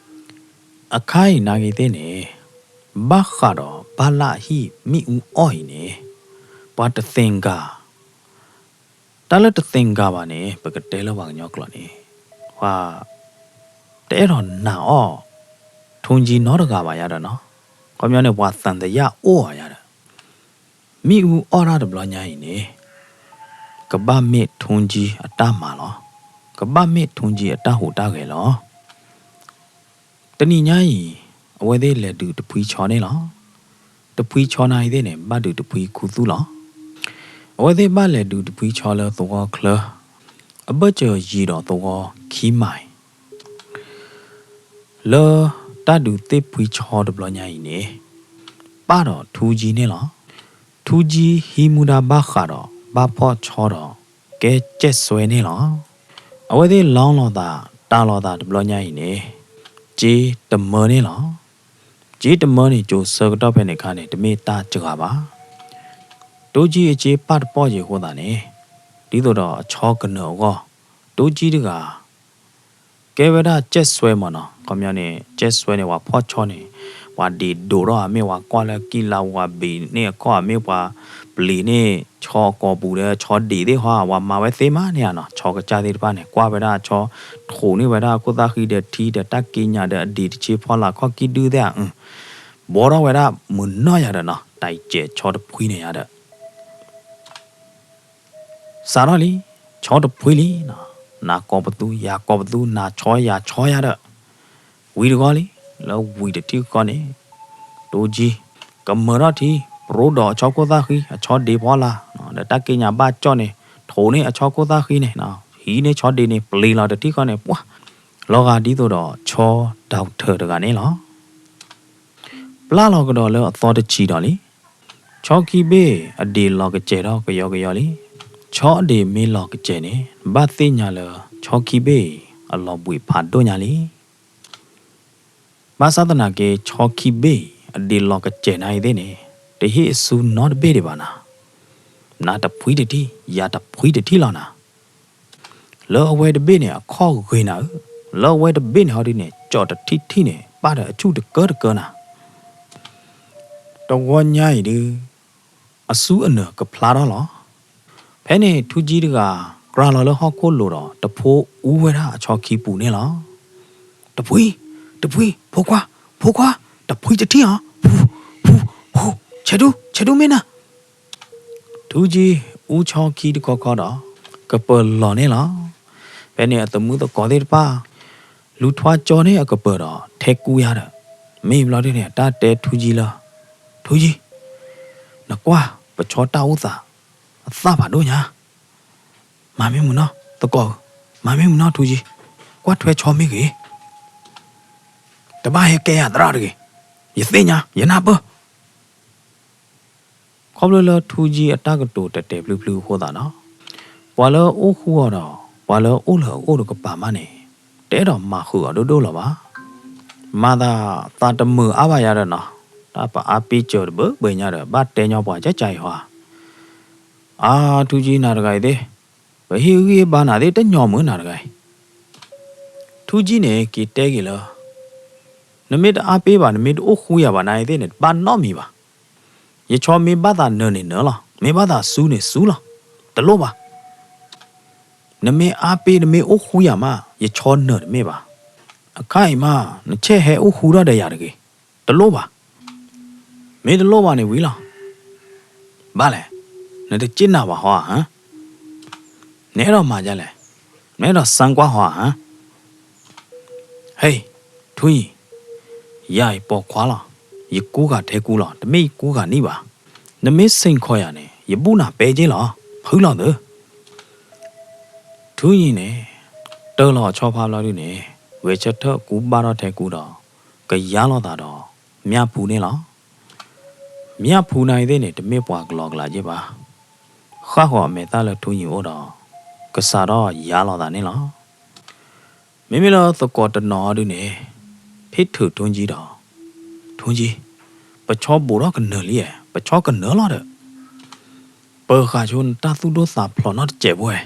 အခါအံၤနာ်က့ၤသ့ၣ်န့ၣ် ဘၣ်ဃးဒီးဘၣ်လၣ်အဟံၣ်မ့ၣ်အူအီၣ်အံၤန့ၣ် ပှၤတသ့ၣ်ညါ တၢ်လၢတသ့ၣ်ညါဘၣ်န့ၣ် ပကတဲလၢပှၤကညီကျိာ်န့ၣ် ပှၤတအဲၣ်ဒိးနာ်အီၣ် ထူကၠံနီတဂၤဘၣ်ယါဒီးနီၤ, ခီပညီန့ၣ် ပှၤသံသယအိၣ်အီၤယါဒီး မ့ၣ်အူအီၣ်တၢ်တဘျီညါအံၤန့ၣ် ကဘၣ်မ့ၢ်ထူကၠံအတၢ်မၤလီၤ. ကဘၣ်မ့ၢ်ထူကၠံအတၢ်ဟူးတၢ်ဂဲၤလီၤ. တနံၤညါအံၤ အဝဲသ့ၣ်လဲၤဒုးတဖှံဆီန့ၣ်လီၤ. တဖှံဆီနာ်အံၤသ့ၣ်န့ၣ် ဘၣ်ဒုးတဖှံခူသူၣ်လီၤ. အဝဲသ့ၣ်ဘၣ်လဲၤဒုးတဖှံဆီလၢသဝီချၢ အဘၢၣ်စၢၤယံၤဒီးသဝီခံမးအံၤ လၢတၢ်ဒုးသ့ၣ်ဖှံဆီတဘျီညါအံၤန့ၣ် ပၣ်ဒီးထူကၠံန့ၣ်လီၤ. ထူကၠံဟံးမူဒါဘၣ်ဃးဒီး ဘၣ်ဖီၣ်ဆီဒီး ကဲကဲစွဲန့ၣ်လီၤ. အဝဲသ့ၣ်လီလိာ်သး တၢ်လိာ်သးတဘျီညါအံၤန့ၣ် ကၠ့တမၢန့ၣ်လီၤ. ကၠ့တမၢန့ၣ် ကၠိၤဆၢကတီၢ်ဖဲန့ၣ်ခါန့ၣ် တမ့ၢ်တၢ်စှၤဘၣ်. ထူကၠံအကၠ့ပၣ်တပီၢ်ယံၤအဃိသတးန့ၣ် ဒ်သိးဒီးအဆီကနၢၤအဂီၢ် ထူကၠံတဂၤ ကဲဝဲဒၣ်ကဲစွဲမ့ၢ်နီၤ, ခီပညီန့ၣ် ကဲစွဲန့ၣ် ပှၤဖီၣ်ဆီန့ၣ် ပှၤဒ့ၣ်ဒိၣ်ထီၣ်အမ့ၢ် ပှၤကွၢ်လၢကံၢ်လါဝၤဘ့ၣ်န့ၣ်အခီၣ်အမ့ၢ် ပှၤပျံၤန့ၣ် ဆီအကိာ်ပူၤဒီး ဆီဒ့ၣ်သ့ၣ်ဟီ ပှၤမၤဝဲသ့မးန့ၣ်ဧါနီၤ, ဆီကစၢ်သ့ၣ်တဖၣ်န့ၣ် ကွၢ်ဝဲဒၣ်အဆီ ထိးန့ၢ်ဝဲဒၣ်အခိၣ်သၣ်ဃံဒီးထံဒီးတၢ်က့ညၣ်ဒီးအဒံးတဆ့ဖီလာ်ခီၣ်ကံၢ်ဒုသ့ၣ်ဧါ, ဘှီထီၣ်ဝဲဒၣ်မုၢ်နီၢ်ယၤဒီးနီၤ, တၢ်အံၤစဲးဆီတဖှံန့ၣ်ယၤဒီး စးထီၣ်လံ, ဆီတဖှံလံ, နၤကိးပသူ ယၤကိးပသူ နၤဆီယၤဆီယၤဒီး ဝံၤတဂီၢ်လံ, လၢဝံၤတထံၣ်ဃီန့ၣ် ထူကၠံ ကမၢၢ်ထီၣ်ထံ ပရိဒီးအဆီခိၣ်သၣ်ဃံ အဆီဒ့ၣ်ဖီလာ် ဒီးတၢ်က့ညၣ်ဘၣ်ကၠီၣ်န့ၣ် ထိးန့ၢ်အဆီခိၣ်သၣ်ဃံန့ၣ် ဟံးန့ၢ်ဆီဒ့ၣ်န့ၣ် ပျံၤလီၤတထံၣ်ဃီန့ၣ် ပှၤ လီၤဂာ်ဒ်သိးဒီးဆီဒီးထၢၣ်တဂၤန့ၣ်လီၤ. ပျၢ်လီၤကဒီးလၢအသီတဆံးဒီးလံ. ဆီခံဘ့ၣ်အဒ့ၣ်လီၤကစဲၤထီၣ်ကယီကယီလံ. ဆီအဒ့ၣ်မ့ၢ်လီၤကစဲၤန့ၣ် ဘၣ်သ့ၣ်ညါလၢ ဆီခံဘ့ၣ်အံၤ အလီၤဘှံးဖးဒိၣ်ညါလံ. ဘၣ်ဆၣ်သနာ်က့ ဆီခံဘ့ၣ်အံၤ အဒ့ၣ်လီၤကစဲၤနၤအံၤသ့ၣ်န့ၣ် တဟ့ၣ်အစုနီတဘ့ၣ်ဒံးဘၣ်နၤ. နၤတဖှံတထံၣ် ယၤတဖှံတထံၣ်လီၤနၤ. လၢအဝဲတဘ့ၣ်န့ၣ် အခီၣ်ဂ့ၤနၤဧၢ, လၢအဝဲတဘ့ၣ်န့ၣ်ဟီဒုန့ၣ် ကၠီၣ်တထံၣ်ထံၣ်န့ၣ် ပၣ်ဒီးအဆူၣ်တကၢတကၢနၤ. တဝီညါအံၤဒု အစုအနၢၤကဖျါထီၣ်လီၤ. ဖဲန့ၣ်ထူကၠံတဂၤ ကြၢးလီၤလၢဟီၣ်ခိၣ်လိၤဒီး တဖိအူဝဲဒၣ်အဆီခံပူၤန့ၣ်လီၤ. တဖှံ, တဖှံ, ဖိခွါ, ဖိခွါ, တဖှံတထံၣ်ဧါ, ဖူ, ဖူ, ဖူ, ဆဲးဒူ, ဆဲးဒူမ့ၢ်နၤ. ထူကၠံအူဆီခံတခီခီဒီး ကပၢၤလီၤန့ၣ်လီၤ. ဖဲန့ၣ်အသမုသကိးသ့ၣ်တဖၣ် လူၤထွါကၠီန့ၢ်အကပၢၤဒီး ထဲကူယၤဒီး မ့ၢ်ဘျီဒုန့ၣ် အတၢ်တဲထူကၠံလၢ ထူကၠံ, နကွၢ် ပဆီတၢ်အိၣ်သး အသၣ်ဖးဒိၣ်ညါ, မၤမ့ၢ်မုာ်နီၢ် သကိးဧၢ, မၤမ့ၢ်မုာ်နီၢ်ထူကၠံ, ကွၢ်ထွဲဆီမ့ၢ်ဂ့ၤ, တဘၣ်ဟဲကဲယၤသရၣ်တဂ့ၤ, ယသ့ၣ်ညါ ယနၢ်ပၢၢ် ခီဖျိလၢထူကၠံအတၢ်ကတိၤတဲာ်တဲာ်ဖျုဖျုအဃိသတးဒီး ပှၤလၢအိၣ်ဃူအီၤဒီး ပှၤလၢအိၣ်လၢအအိၣ်တကပၤမးန့ၣ် တအဲၣ်ဒိးမၤဃုာ်အီၤဒိၣ်ဒိၣ်လၢၤဘၣ်. မၤသးသးတမုာ်အါဘၣ်ယၤဒီးနီၤ, တၢ်ပအါပ့ၤစၢၤတဘၢဘၢညါဒီး ဘၣ်တဲညီပှၤကကါအံၤဟီဧါ. အါ ထူကၠံနၤတဂၤအံၤသ့ၣ်, ပဟ့ၣ်ဂံၢ်ဘါနၤသ့ၣ်တညီမုာ်နၤတဂၤအံၤ. ထူကၠံန့ၣ် က့ၤတဲက့ၤလၢ နမ့ၢ်တအါပ့ၤဘၣ် နမ့ၢ်တအိၣ်ဃူယၤဘၣ်နၤအံၤသ့ၣ်န့ၣ် တဘၣ်နီတမံၤဘၣ်. ယဆီမ့ၢ်ဘၣ်သးနၢၤန့ၣ်နၢၤလီၤ, မ့ၢ်ဘၣ်သးစူၤန့ၣ်စူၤလီၤ, တလိၣ်ဘၣ်. နမ့ၢ်အါပ့ၤ နမ့ၢ်အိၣ်ဃူယၤမး ယဆီနၢၤတမ့ၢ်ဘၣ်. အခါအံၤမး နဆဲးဟဲအိၣ်ဃူထီၣ်ဒီးယၤတဂ့ၤ, တလိၣ်ဘၣ်. မ့ၢ်တလိၣ်ဘၣ်န့ၣ်ဝံၤလီၤ. ဘၣ်လဲၣ်, နတစ့ၣ်နၤဘၣ်ဟီဧါ. နအဲၣ်ဒိးမၤဒ်လဲၣ်, နအဲၣ်ဒိးစၣ်ကွၢ်ဟီဧါ. ဟဲ, ထူအံၤ, ယၤအံၤပိာ်ခွါလီၤ, ယကူဂၤထဲကူလီၤ, တမ့ၢ်ယကူဂၤနံၣ်ဘၣ်. နမ့ၢ်စ့ၢ်ကီးယၤန့ၣ် ယဘူၣ်နၤပဲက့လီၤ, ဖုလီၤသု. ထူအံၤန့ၣ် တၢၢ်လီၤအဆီဖါဘျီဒုန့ၣ် ဂဲၤဆၢထၢၣ်ကူဘၣ်ထီၣ်ထဲကူဒီး ကယါလိာ်သးဒီး မၠၣ်ဖူန့ၣ်လီၤ. မၠၣ်ဖူနၤအံၤသ့ၣ်န့ၣ် တမ့ၢ်ပှၤကလီကလးက့ဘၣ်. ဃၣ်ဃီၤအမဲာ်သၣ်လၢထူကၠံအိၣ်ဒီး ကစးထီၣ်ယါလီၤသးန့ၣ်လီၤ. မ့မ့ၢ်လၢသကိးတနီၤအီၤဒုန့ၣ် ဖ့ၣ်ထုးထူကၠံဒီး, ထူကၠံ, ပဆီဘူးထီၣ်ကနၢၤလံဧါ, ပဆီကနၢၤလီၤဒီး ပၢၤဃာ်ဆိနတၢ်သူၣ်ဒိၣ်သးဖျိးနီတစဲးဖိဝဲ.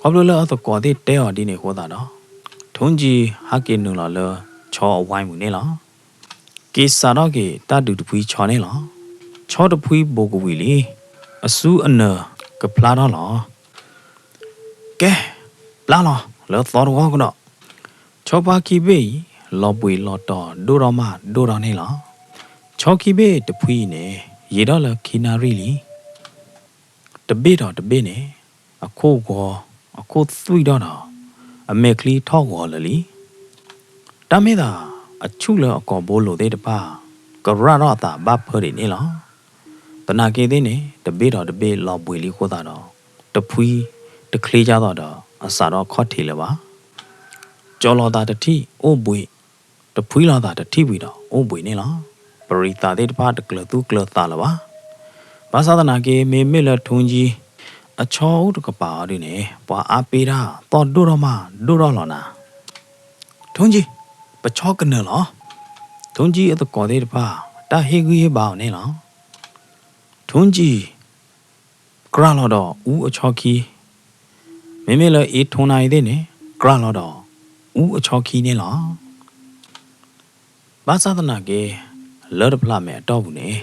ခီဖျိလၢအသကိးသ့ၣ်တဲအီၤဒ်န့ၣ်အဃိသတးဒီး, ထူကၠံဟးက့ၤနုာ်လီၤလၢဆီအဝါမုၢ်န့ၣ်လီၤ. က့ၤစးထီၣ်က့ၤတၢ်ဒုးတဖှံဆီန့ၣ်လီၤ. ဆီတဖှံဘူးကဝံၤလံ, အစုအနၢၤကဖျါထီၣ်လီၤ. ကဲ, ပျၢ်လီၤလၢသီတဝီကဒီး. ဆီဖါခံဘ့ၣ်အံၤ လီၤဘှံးလီၤတီၤဒိၣ်ထီၣ်မးဒိၣ်ထီၣ်န့ၣ်လီၤ. ဆီခံဘ့ၣ်တဖှံအံၤန့ၣ် ယံာ်ထီၣ်လၢခံနၣ်ရံၣ်လံ. တဘ့ၣ်ဒီးတဘ့ၣ်န့ၣ် အခိၣ်ဂီၤ, အခိၣ်သွံၣ်ထီၣ်ဒီး အမဲာ်ချံထီၣ်ဂီၤလၢာ်လံ. တၢ်မ့ၢ်သး အဆူၣ်လၢအကိာ်ဘိလိာ်သ့ၣ်တဖၣ် ကရၣ်ထီၣ်အသးဘၣ်ဖၢဒံးန့ၣ်လီၤ. သနာ်က့သ့ၣ်န့ၣ် တဘ့ၣ်ဒီးတဘ့ၣ်လီၤဘှံးလံအဃိသတးဒီး တဖှံတချ့ကသိးဒီး အစးထီၣ်ခီၣ်ထံးလၢၤဘၣ်. ကၠီၤလီၤသးတထံၣ်အိၣ်ဘှံး, တဖှံလီၤသးတထံၣ်ဝံၤဒီးအိၣ်ဘှံးန့ၣ်လီၤ. ပရံးသးသ့ၣ်တဖၣ်တကျၢၤသူၣ်ကျၢၤသးလၢၤဘၣ်. ဘၣ်ဆၣ်သနာ်က့ မ့မ့ၢ်လၢထူကၠံ အဆီအိၣ်တကပၤအီၤဒုန့ၣ် ပှၤအါပ့ၤတၢ်သီၣ်ဒိၣ်ထီၣ်မးဒိၣ်ထီၣ်လီၤနၤ. ထူကၠံ, ပဆီကနၢၤလီၤ. ထူကၠံအသကိးသ့ၣ်တဖၣ် တၢ်ဟ့ၣ်ဂံၢ်ဟ့ၣ်ဘါအီၤန့ၣ်လီၤ. ထူကၠံ ကြၢးလီၤဒီးအူအဆီခံ, မ့မ့ၢ်လၢအ့ထူနၤအံၤသ့ၣ်န့ၣ် ကြၢးလီၤဒီးအူအဆီခံန့ၣ်လီၤ. ဘၣ်ဆၣ်သနာ်က့ လၢတဖျးမဲာ်အတီၢ်ပူၤန့ၣ်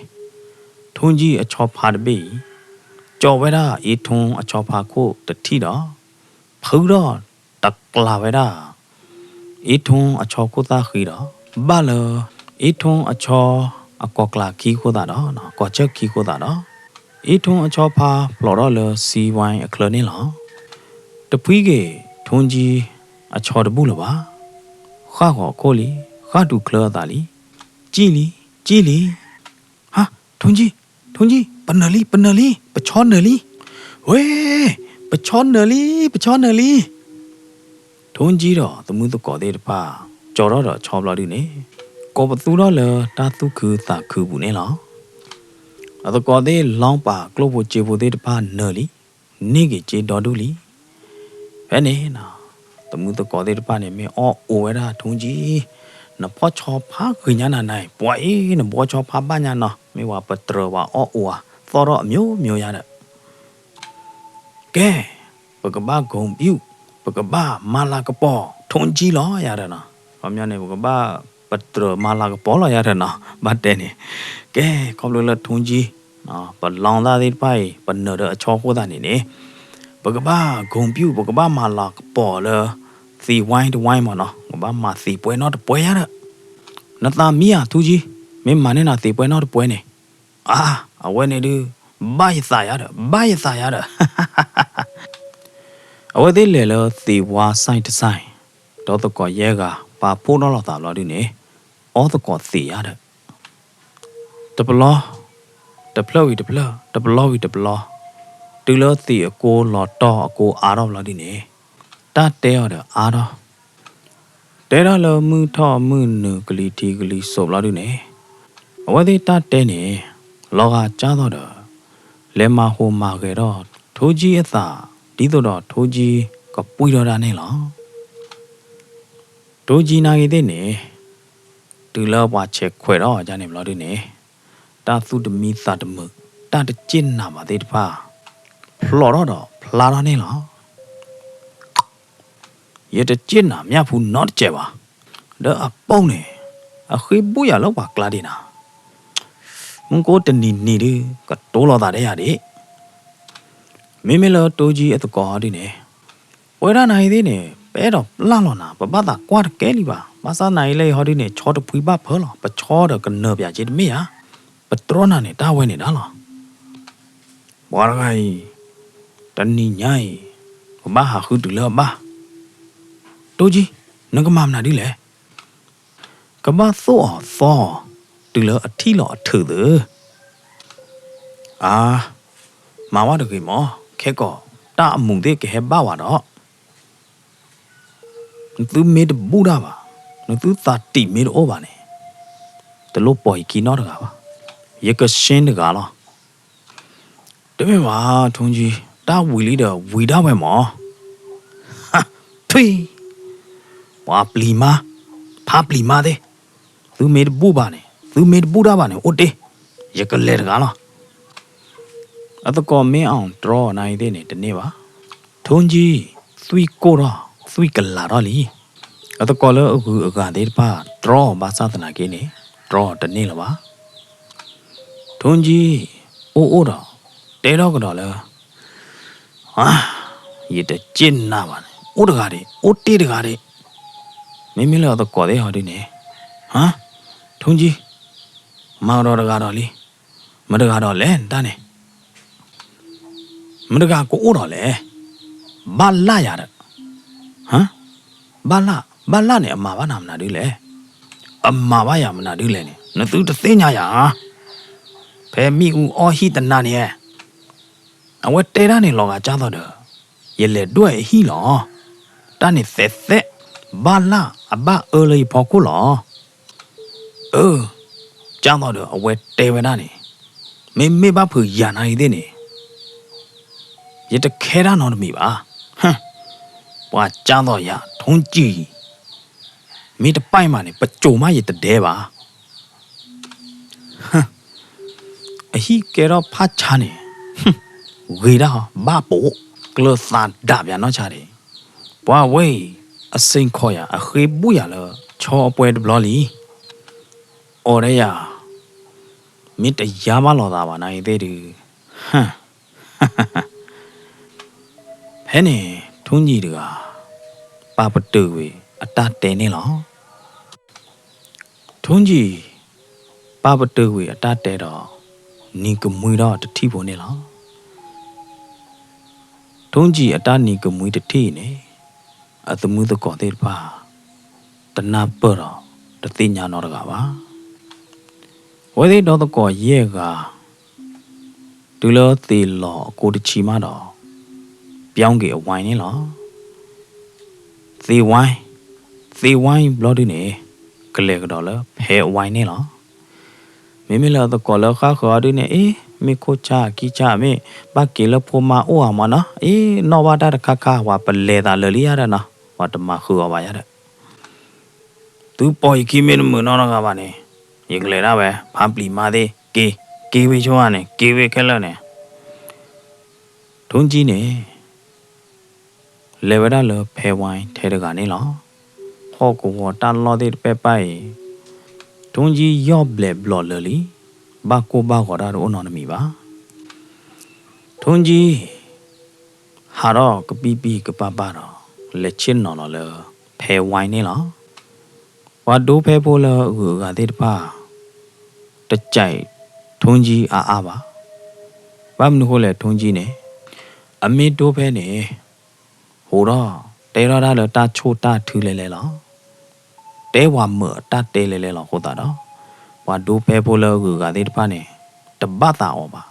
ထူကၠံအဆီဖါတဘ့ၣ်အံၤ ကၠီၤဝဲဒၣ်အ့ထူအဆီဖါခိၣ်တထံၣ်ဒီး ဖုထီၣ်တကျးဝဲဒၣ် အ့ထူအဆီခိၣ်သၣ်ဃံဒီး ဘၣ်လၢအ့ထူအဆီအကိာ်ကျးခံအဃိသတးဒီး ကိာ်ဆၢခံအဃိသတးဒီး အ့ထူအဆီဖါဖျိးထီၣ်လၢစံဝဲအချၢန့ၣ်လီၤ. တဖှံက့ၤ ထူကၠံအဆီတဘူၣ်လၢၤဘၣ်. ဃၣ်ဂီၤအခိၣ်လံ, ဃၣ်တူာ်ချၢအသးလံ, ကၠံၣ်လံ, ကၠံၣ်လံ. ဟါ, ထူကၠံ, ထူကၠံ, ပနၢၤလံ, ပနၢၤလံ, ပဆီနၢၤလံ. ဝဲ, ပဆီနၢၤလံ, ပဆီနၢၤလံ. ထူကၠံဒီးသမုၢ်သကိးသ့ၣ်တဖၣ် ကၠီၤထီၣ်ဒီးဆီဘျီဒုန့ၣ် ကိးပသူထီၣ်လၢတၢ်သူၣ်ခုသးခုပူၤန့ၣ်လီၤ. အသကိးသ့ၣ်လီၤပာ်ကျိၣ်ဖိစ့ဖိသ့ၣ်တဖၣ်နၢၤလံ, န့ၢ်က့ၤစ့ဒီဒူၣ်လံ. ဖဲန့ၣ် သမုၢ်သကိးသ့ၣ်တဖၣ်န့ၣ် မ့ၢ်အီၣ်အိၣ်ဝဲဒၣ်ထူကၠံ, နဖီၣ်ဆီဖါဂ့ၤညါနၤနၤအံၤ, ပှၤအံၤ နဘှီဆီဖါဘၣ်ညါနီၤ, မ့ၢ်ဝဲပတြၢၤဝဲအီၣ်အိၣ်ဧါ, သီၣ်ထီၣ်အမျိုးမျိုးယါဒီး ကဲ, ပကဘၣ် ဂုဏ်ပြု, ပကဘၣ်မၤလၤကပီၤ ထူကၠံလီၤယါဒီးနီၤ, ခီပညီန့ၣ် ပကဘၣ်ပတြၢၤမၤလၤကပီၤလီၤယါဒီးနီၤ, ဘၣ်တဲန့ၣ်, ကဲ, ခီဖျိလၢထူကၠံ ပလီသၣ်သ့ၣ်တဖၣ်အံၤ ပနၢၤဒီးအဆီအဃိသတးန့ၣ်န့ၣ်, ပကဘၣ် ဂုဏ်ပြု, ပကဘၣ်မၤလၤကပီၤလၢ သံးဝါတဝါမးနီၤ, ပကဘၣ်မၤသံးပှဲၤနီတပှဲၤယါဒီး, နသးမံဧါထူကၠံ, မ့ၢ်မၤန့ၢ်နၤသံးပှဲၤနီတပှဲၤန့ၣ်, အါ, အဝဲန့ၣ်ဒုး ဘၣ်ယသးယါဒီး, ဘၣ်ယသးယါဒီး အဝဲသ့ၣ်လဲၤလၢသံးဝါ site တ site, ဒီးသကိးယဲၢ်ဂၤ ပာ်ဖှိၣ်ထီၣ်လိာ်သးဘျီဒုန့ၣ်, အီသကိးသံးယါဒီး, တပလီ, တဖျၢၣ်ဝံၤတဖျၢၣ်, တပလီဝံၤတပလီ, တုၤလၢသံးအကိလီၤတီၢ်အကိအါထီၣ်ဘျီဒုန့ၣ်, တၢ်တဲအီၤဒီးအါထီၣ်, တဲထီၣ်လၢမုၢ်ထီၣ်မုၢ်နုာ်ကလံၤထံးကလံၤစိးဘျီဒုန့ၣ်, အဝဲသ့ၣ်တၢ်တဲန့ၣ် လီၤဂာ်ကၢ်သိးဒီး လဲၤမၤဟူးမၤဂဲၤထီၣ် ထူကၠံအသး ဒ်သိးဒီးထူကၠံကပှံၢ်ထီၣ်ဒၣ်န့ၣ်လီၤ. ထူကၠံနာ်က့သ့ၣ်န့ၣ်, တုၤလၢပှၤဆဲးခွဲးထီၣ်အီၤဒ်န့ၣ်ဘျီဒုန့ၣ်, တၢ်သူၣ်တမံသးတမုာ်, တၢ်တစ့ၣ်နးဘၣ်သ့ၣ်တဖၣ် ဖျိးထီၣ်ဒီးဖျါထီၣ်န့ၣ်လီၤ. ယတစ့ၣ်နးမၠၣ်ဖူနီတစဲးဘၣ်. ဒီးအပူၤန့ၣ် အဃ့ဘိၣ်ယၤလၢပှၤကျါဒံးနၤ, မူၢ်ကိတနံၤနံၤဒုး ကတိၤလိာ်သးဒဲးယၤဒံး. မ့မ့ၢ်လၢထူကၠံအသကိးဟီဒုန့ၣ်, ပဝဲဒၣ်နၤအံၤသ့ၣ်န့ၣ် ပအဲၣ်ဒိးပျၢ်လီၤနၤ, ပဘၣ်သးကွၢ်တကဲလံဘၣ်. ဘၣ်ဆၣ်နၤအံၤလၢအံၤဟီဒုန့ၣ် ဆီတဖှံဘၣ်ဖၢလီၤ, ပဆီဒီးကနၢၤပၠးက့တမ့ၢ်ဧါ, ပတြီနၤန့ၣ် တၢ်ဝဲန့ၣ်ဒၣ်လီၤ. ပှၤတဂၤအံၤ တနံၤညါအံၤ ကဘၣ်ဟးဃုတုၤလၢအဘၣ်. ထူကၠံ, နကမၤမနုၤဒ်လဲၣ်. ကဘၣ်သိၣ်အီၤသီအီၤ တုၤလၢအထံၣ်လီၤအထုးသု. အါ, မၤဝဲတဂ့ၤမး, ခဲကိာ်တၢ်အမူးသ့ၣ်ကဟဲဘၣ်ဝဲဒီး နသုမ့ၢ်တဘူၣ်တၢ်ဘၣ်, နသုသးတံာ်မ့ၢ်တအိၣ်ဘၣ်န့ၣ်, တလိၣ်ပိာ်ယခံနီတဂၤဘၣ်. ယကရှင်းတဂၤလီၤ. တမ့ၢ်ဘၣ် ထုံကံ, တၢ်ဝံၤလံဒီးဝံၤဒၣ်ဝဲမး. ထွံၣ်, ပှၤပျံၤမါ, ဖးပျံၤမါသ့ၣ်, သုမ့ၢ်တဘူၣ်ဘၣ်န့ၣ် သုမ့ၢ်တဘူၣ်တၢ်ဘၣ်န့ၣ် အိၣ်တ့ၢ်, ယကလဲၤတဂၤလီၤ. အသကိးမ့ၢ်အီၣ်တြီအီၤနၤအံၤသ့ၣ်န့ၣ် တန့ၢ်ဘၣ်. ထုံကံ, သွံၣ်ကိၢ်ထီၣ်, သွံၣ်ကလၤထီၣ်လံ. အသကိးလၢအဂုၤအဂၤသ့ၣ်တဖၣ် တြီအီၤဘၣ်ဆၣ်သနာ်က့န့ၣ် တြီအီၤတန့ၢ်လၢၤဘၣ်. ထုံကံ, အိၣ်အိၣ်ဒီး တဲထီၣ်ကဒီးလၢ ယတစ့ၣ်နၤဘၣ်န့ၣ် အိၣ်တဂၤဒံး အိၣ်တ့ၢ်တဂၤဒံး. မ့မ့ၢ်လၢအသကိးသ့ၣ်ဟီဒုန့ၣ်, ထုံကံ, မၤကဒီးတဂၤဒီးလံ. မတဂၤဒီးလဲၣ်နတၢ်န့ၣ်, မတဂၤကအိၣ်ဒီးလဲၣ်. ဘၣ်လၣ်ယၤဒီး, ဘၣ်လၣ်, ဘၣ်လၣ်န့ၣ် အမၤဘၣ်နၤမနုၤဒ်လဲၣ်. အမၤဘၣ်ယၤမနုၤဒ်လဲၣ်န့ၣ် နသုတသ့ၣ်ညါယၤဧါ. ဖဲမ့ၣ်အူအီၣ်ဟံၣ်တနၤန့ၣ် အဝဲတဲတၢ်န့ၣ်လီၤဂာ်ကၢ်သိးဒီး ယလဲၤဒွဲၣ်အဟံၣ်လီၤ. တၢ်န့ၣ်သဲးသဲး, ဘၣ်လၣ်အဘၣ်အၢလၢယဖီခိၣ်လီၤ. အၢ, ကၢ်သိးဒီးအဝဲတဲဝဲဒၣ်န့ၣ်, မ့မ့ၢ်ဘၣ်ဖုးယၤနၤအံၤသ့ၣ်န့ၣ် ယတခဲတၢ်နီတမံၤဘၣ်. ပှၤကၢ်သိးယၤ ထုံကံ, မ့ၢ်တပာ်မးန့ၣ် ပစိာ်မးယတဒဲဘၣ်. အဟံၣ်ကဲထီၣ်ဖးဆါန့ၣ်, ဂ့ၤဒၣ် ဘၣ်ပိာ်, ကျၢၤသးဒၣ်ပၠးနီၢ်ဆါဒံး. ပှၤဝဲအံၤ အစ့ၢ်ကီးယၤ အဃ့ဘူၣ်ယၤလၢ ဆီအပှဲၤတဘျီလံ. အီၤဒ်ယၤ, မ့ၢ်တယါဘၣ်လိာ်သးဘၣ်နၤအံၤသ့ၣ်ဒုး, ဖဲန့ၣ် ထုံကံတဂၤ ပာ်ပတုာ်ကွံာ်အတၢ်တဲန့ၣ်လီၤ. ထုံကံ ပာ်ပတုာ်ကွံာ်အတၢ်တဲဒီး နံၤကမှံထီၣ်တထံၣ်ဖိန့ၣ်လီၤ. ထုံကံအတၢ်နံၤကမှံတထံၣ်အံၤန့ၣ် အသမုသကိးသ့ၣ်တဖၣ် တနၢ်ပၢၢ်ဒီးတသ့ၣ်ညါနီတဂၤဘၣ်. အဝဲသ့ၣ်ဒီသကိးယဲၢ်ဂၤ တုၤလၢသ့ၣ်လီၤအကိတဆံမးဒီး ပျီက့ၤအဝဲန့ၣ်လီၤ. သ့ဝဲ, သ့ဝဲဘျီဒုန့ၣ် ကလဲၤကဒီးလၢဖဲအဝဲန့ၣ်လီၤ. မ့မ့ၢ်လၢအသကိးလၢဃၣ်ဃၢၤအီၤဒုန့ၣ် အ့ မ့ၢ်ခိၣ်ဆၣ်ခံဆၣ် မ့ၢ်ဘၣ်က့ၤလၢဖိမါအိၣ်ဧါမးနီၤ, အ့ နီၣ်ဘၣ်တၢ်တခါခါ ပှၤပလဲၤသးလၢာ်လံယါဒီးနီၤ, ပှၤတမၤဃုာ်အီၤဘၣ်ယါဒီး သုပိာ်ယခံမ့ၢ်တမုာ်နီတဂၤဘၣ်န့ၣ် ယကလဲၤဒၣ်ဝဲ ဖးပျံၤမါသ့ၣ် က့ၤ, က့ၤဝ့ၤဆိဧါန့ၣ် က့ၤဝ့ၤခဲလၢာ်န့ၣ်. ထုံကံန့ၣ် လဲၤဝဲဒၣ်လၢဖဲဝဲထဲတဂၤန့ၣ်လီၤ. ဟီၣ်ကဝီၤတၢ်လီၢ်သ့ၣ်တဖၣ်အံၤ ထုံကံယီၢ်ဘျဲးဘျီၣ်လၢာ်လံ, ဘၣ်ကိၢ်ဘၣ်ဂီၤတၢ်တအိၣ်နီတမံၤဘၣ်. ထုံကံ ဟးထီၣ်ကပံၢ်ပံၢ်ကပၢ်ပၢ်ဒီး လဲၤဆ့ၣ်နီၤလီၤလၢဖဲဝဲန့ၣ်လီၤ. ပှၤဒိဖဲဖိလၢအဂုၤအဂၤသ့ၣ်တဖၣ် တစဲးထုံကံအါအါဘၣ်. ဘၣ်မနုၤဃိလဲၣ် ထုံကံန့ၣ် အမ့ၢ်ဒိဖဲန့ၣ် ဟိးထီၣ်တဲထီၣ်တၢ်လၢတၢ်ဆိၣ်တၢ်ထုလဲၤလဲၤလီၤ. တဲပှၤမုာ်အတၢ်တဲလဲၤလဲၤလီၤအဃိသတးဒီး ပှၤဒိဖဲဖိလၢအဂုၤအဂၤသ့ၣ်တဖၣ်န့ၣ် တဘၣ်သးအီၤဘၣ်.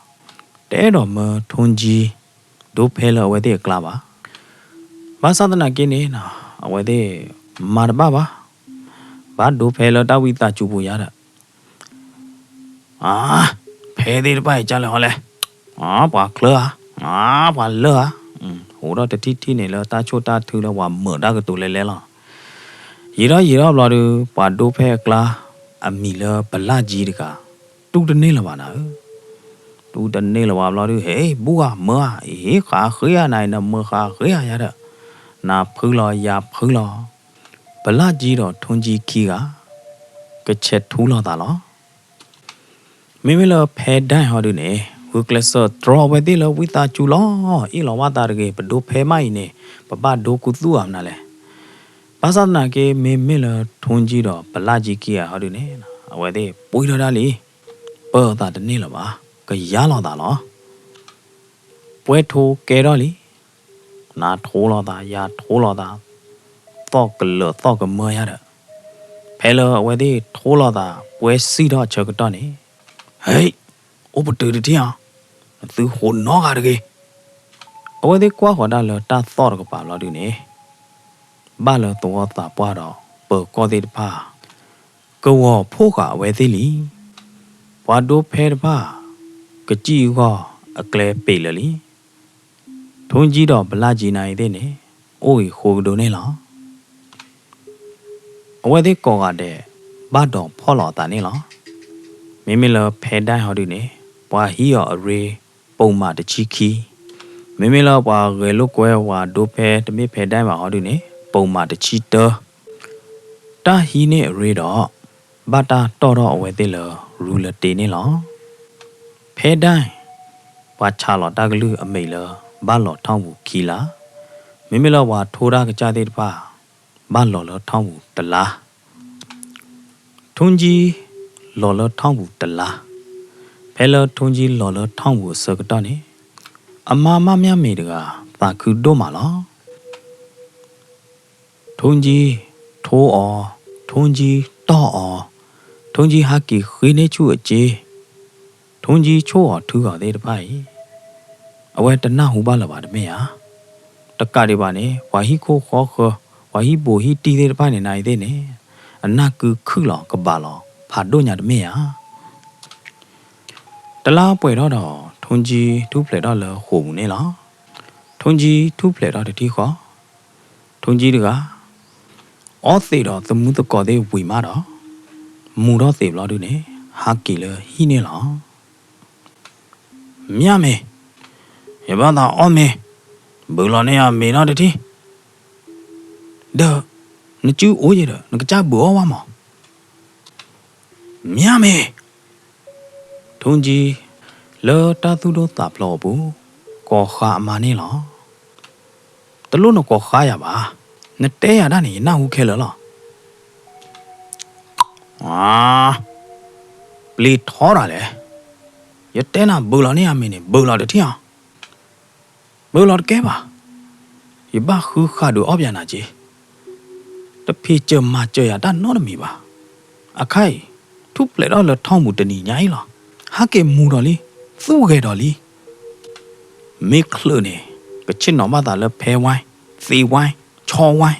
တအဲၣ်ဒိးမၢထုံကံ ဒိဖဲလၢအဝဲသ့ၣ်အကျါဘၣ်. ဘၣ်ဆၣ်သနာ်က့န့ၣ် အဝဲသ့ၣ်မၤတဘၣ်ဘၣ်, ဘၣ်ဒိဖဲလၢတၢ်ဝံသးစူၤပူၤယါဒီး အါ, ဖဲသ့ၣ်တဖၣ်အံၤကၢ်လဲၣ်ဟီလဲၣ်, အါ, ပှၤချၢဧါ, အါ, ပှၤလၢဧါ, ဟိးထီၣ်တထံၣ်ထံၣ်န့ၣ်လၢတၢ်ဆိၣ်တၢ်ထုလၢပှၤမုာ်တၢ်ကတိၤလဲၤလဲၤလီၤ. ယံာ်ထီၣ်ယံာ်ထီၣ်ဘျီဒုး ပှၤဒိဖဲအကျါ အမံၤလၢပလၢ်ကံတဂၤ တူၢ်တန့ၢ်လၢၤဘၣ်နၤဧၢ, တူၢ်တန့ၢ်လၢၤဘၣ်ဘျီဒုး ဟဲ ဘူၣ်ဧါ မၢဧါ, အ့ ဃးဃ့ဧါ နၤအံၤနမၢဃးဃ့ဧါယါဒီး နၤဖုလီၤယၤဖုလီၤ, ပလၢ်ကံဒီးထုံကံခံဂၤ ကဆဲးထူလိာ်သးလီၤ. မ့မ့ၢ်လၢဖဲဒၣ်ဟီဒုန့ၣ် ဂုာ်ကျဲးစၢးတြီအဝဲသ့ၣ်လၢဝံသးစူၤလီၤ, အ့ၣ်လီၤဘၣ်သးတဂ့ၤ, ပဒိဖဲမးအံၤန့ၣ် ပဘၣ်ဒိခူသူၣ်ဧါမနုၤလဲၣ်. ဘၣ်ဆၣ်သနာ်က့ မ့မ့ၢ်လၢထုံကံဒီးပလၢ်ကံခံဂၤဟီဒုန့ၣ် အဝဲသ့ၣ်ပှံထီၣ်ဒၣ်လံ, ပၢသးတန့ၢ်လၢၤဘၣ်, ကယါလိာ်သးလီၤ. ပှဲၤထိကဲထီၣ်လံ, နၤထိလိာ်သး ယၤထိလိာ်သး, သီၣ်ကလၢာ်သီၣ်ကမၢယါဒီး ဖဲလၢအဝဲသ့ၣ်ထိလိာ်သး ပှဲၤစံၣ်ထီၣ်ဆၢကတီၢ်န့ၣ်, ဟဲ, အိၣ်ပတုာ်တထံၣ်ဧါ, နသုဟိးနီတဂၤတဂ့ၤ. အဝဲသ့ၣ်ကွၢ်ဃီၤတၢ်လၢတၢ်သီၣ်တကပၤဘျီဒုန့ၣ် ဘၣ်လၢသဝီသးပှၢ်ဒီးပၢၤကီၢ်သ့ၣ်တဖၣ် ကဝီၤဖှိၣ်ဃာ်အဝဲသ့ၣ်လံ. ပှၤဒိဖဲတဖၣ် ကစံၣ်အဂီၢ်အကျဲပ့ၤလၢာ်လံ. ထိကံဒီးဘလၣ်ကံနၤအံၤသ့ၣ်န့ၣ် အိၣ်ဂ့ၤဃိကဒိန့ၣ်လီၤ. အဝဲသ့ၣ်ကိးဂၤဒဲး ဘၣ်ဒီးဖီၣ်လီၤအသးန့ၣ်လီၤ. မ့မ့ၢ်လၢဖဲဒၣ်ဟီဒုန့ၣ် ပှၤဟံးအီၤအရ့ ပိာ်မးတဆံခံ, မ့မ့ၢ်လၢပှၤဂဲၤလိာ်ကွဲဝဲဒိဖဲတမ့ၢ်ဖဲဒၣ်ဘၣ်ဟီဒုန့ၣ် ပိာ်မးတဆံတၢ, တၢ်ဟံးန့ၢ်အရ့ဒီး ဘၣ်တၢ်တီၣ်ထီၣ်အဝဲသ့ၣ်လၢရူလၢတ့န့ၣ်လီၤ. ဖဲဒၣ် ပှၤဆးလီၤတၢ်ကလုၢ်အမံၤလၢ ဘၣ်လီၤထီၣ်ပူၤခံလါ, မ့မ့ၢ်လၢပှၤထိတၢ်ကစၢ်သ့ၣ်တဖၣ် ဘၣ်လီၤလၢထီၣ်ပူၤတလါ. ထိကံ လီၤလၢထီၣ်ပူၤတလါ. ဖဲလၢထိကံလီၤလၢထီၣ်ပူၤအဆၢကတီၢ်န့ၣ် အမါမၣ်မၠၣ်မ့ၤတဂၤ သးခုဒိၣ်မးလီၤ. ထိကံထိအီၤ, ထိကံတီၢ်အီၤ, ထိကံဟးက့ၤဃ့န့ၢ်ဆူၣ်အစ့, ထိကံဆိၣ်အီၤထုအီၤသ့ၣ်တဖၣ်အံၤ အဝဲတနၢ်ဟူဘၣ်လၢၤဘၣ်တမ့ၢ်ဧါ. တကးဒံးဘၣ်န့ၣ် ပှၤဟံၣ်ခိၣ်ဃီဃၢၤ, ပှၤဟံၣ်ဘိးဟံၣ်တံၢ်သ့ၣ်တဖၣ်န့ၣ် နၤအံၤသ့ၣ်န့ၣ် အနၢ်ကုခုၣ်လီၤကဘၣ်လီၤဖးဒိၣ်ညါတမ့ၢ်ဧါ. တလါပှဲၤထီၣ်ဒီး ထိကံထူၣ်ဖျဲးထီၣ်လၢဃိာ်ပူၤန့ၣ်လီၤ. ထိကံထူၣ်ဖျဲးထီၣ်တထံၣ်ဃီ, ထိကံတဂၤ အီသံးဒီးသမူသကိးသ့ၣ်ဝံၤမးဒီး မူၤထီၣ်သံးဘျီဒုန့ၣ် ဟးက့ၤလၢဟံၣ်န့ၣ်လီၤ. မၠၣ်မ့ၤ, ယဘၣ်သးအီမ့ၤ, ဘုးလီၤန့ၢ်ယၤမ့ၤနီတထံၣ်, ဒီး နစုအိၣ်ယဲဒီး နကစၢ်ဘုးအီၣ်ဝဲမး. မၠၣ်မ့ၤ, ထိကံ လၢတၢ်သူၣ်ဒိၣ်သးဖျိးအပူၤ ကိးဃါအမါန့ၣ်လီၤ. တလိၣ်နကိးဃါယၤဘၣ်, နတဲယၤဒၣ်န့ၣ် ယနၢ်ဟူခဲလၢာ်လီၤ. ပျံၤထီတၢ်လဲၣ်, ယတဲနၤဘုးလီၤန့ၢ်ယၤမ့ၤန့ၣ် ဘုးလီၤတထံၣ်အီၤ, ဘုးလီၤတကဲဘၣ်, ယဘၣ်ဃုဃာ်ဒုးအီၣ်ပၠးနၤက့ၤ, တဖံးစၢၤမၤစၢၤယၤတၢ်နီတမံၤဘၣ်. အခါအံၤ ထူၣ်ဖျဲးထီၣ်လၢထီၣ်ပူၤတနံၤညါအံၤလီၤ. ဟးက့ၤမူၤဒီးလံ, သူၣ်ဂဲၤဒီးလံ. မ့ၢ်ချုးန့ၣ် ကဆ့ၣ်နီၤဘၣ်သးလၢဖဲဝဲ, သ့ဝဲ, ဆီဝဲ,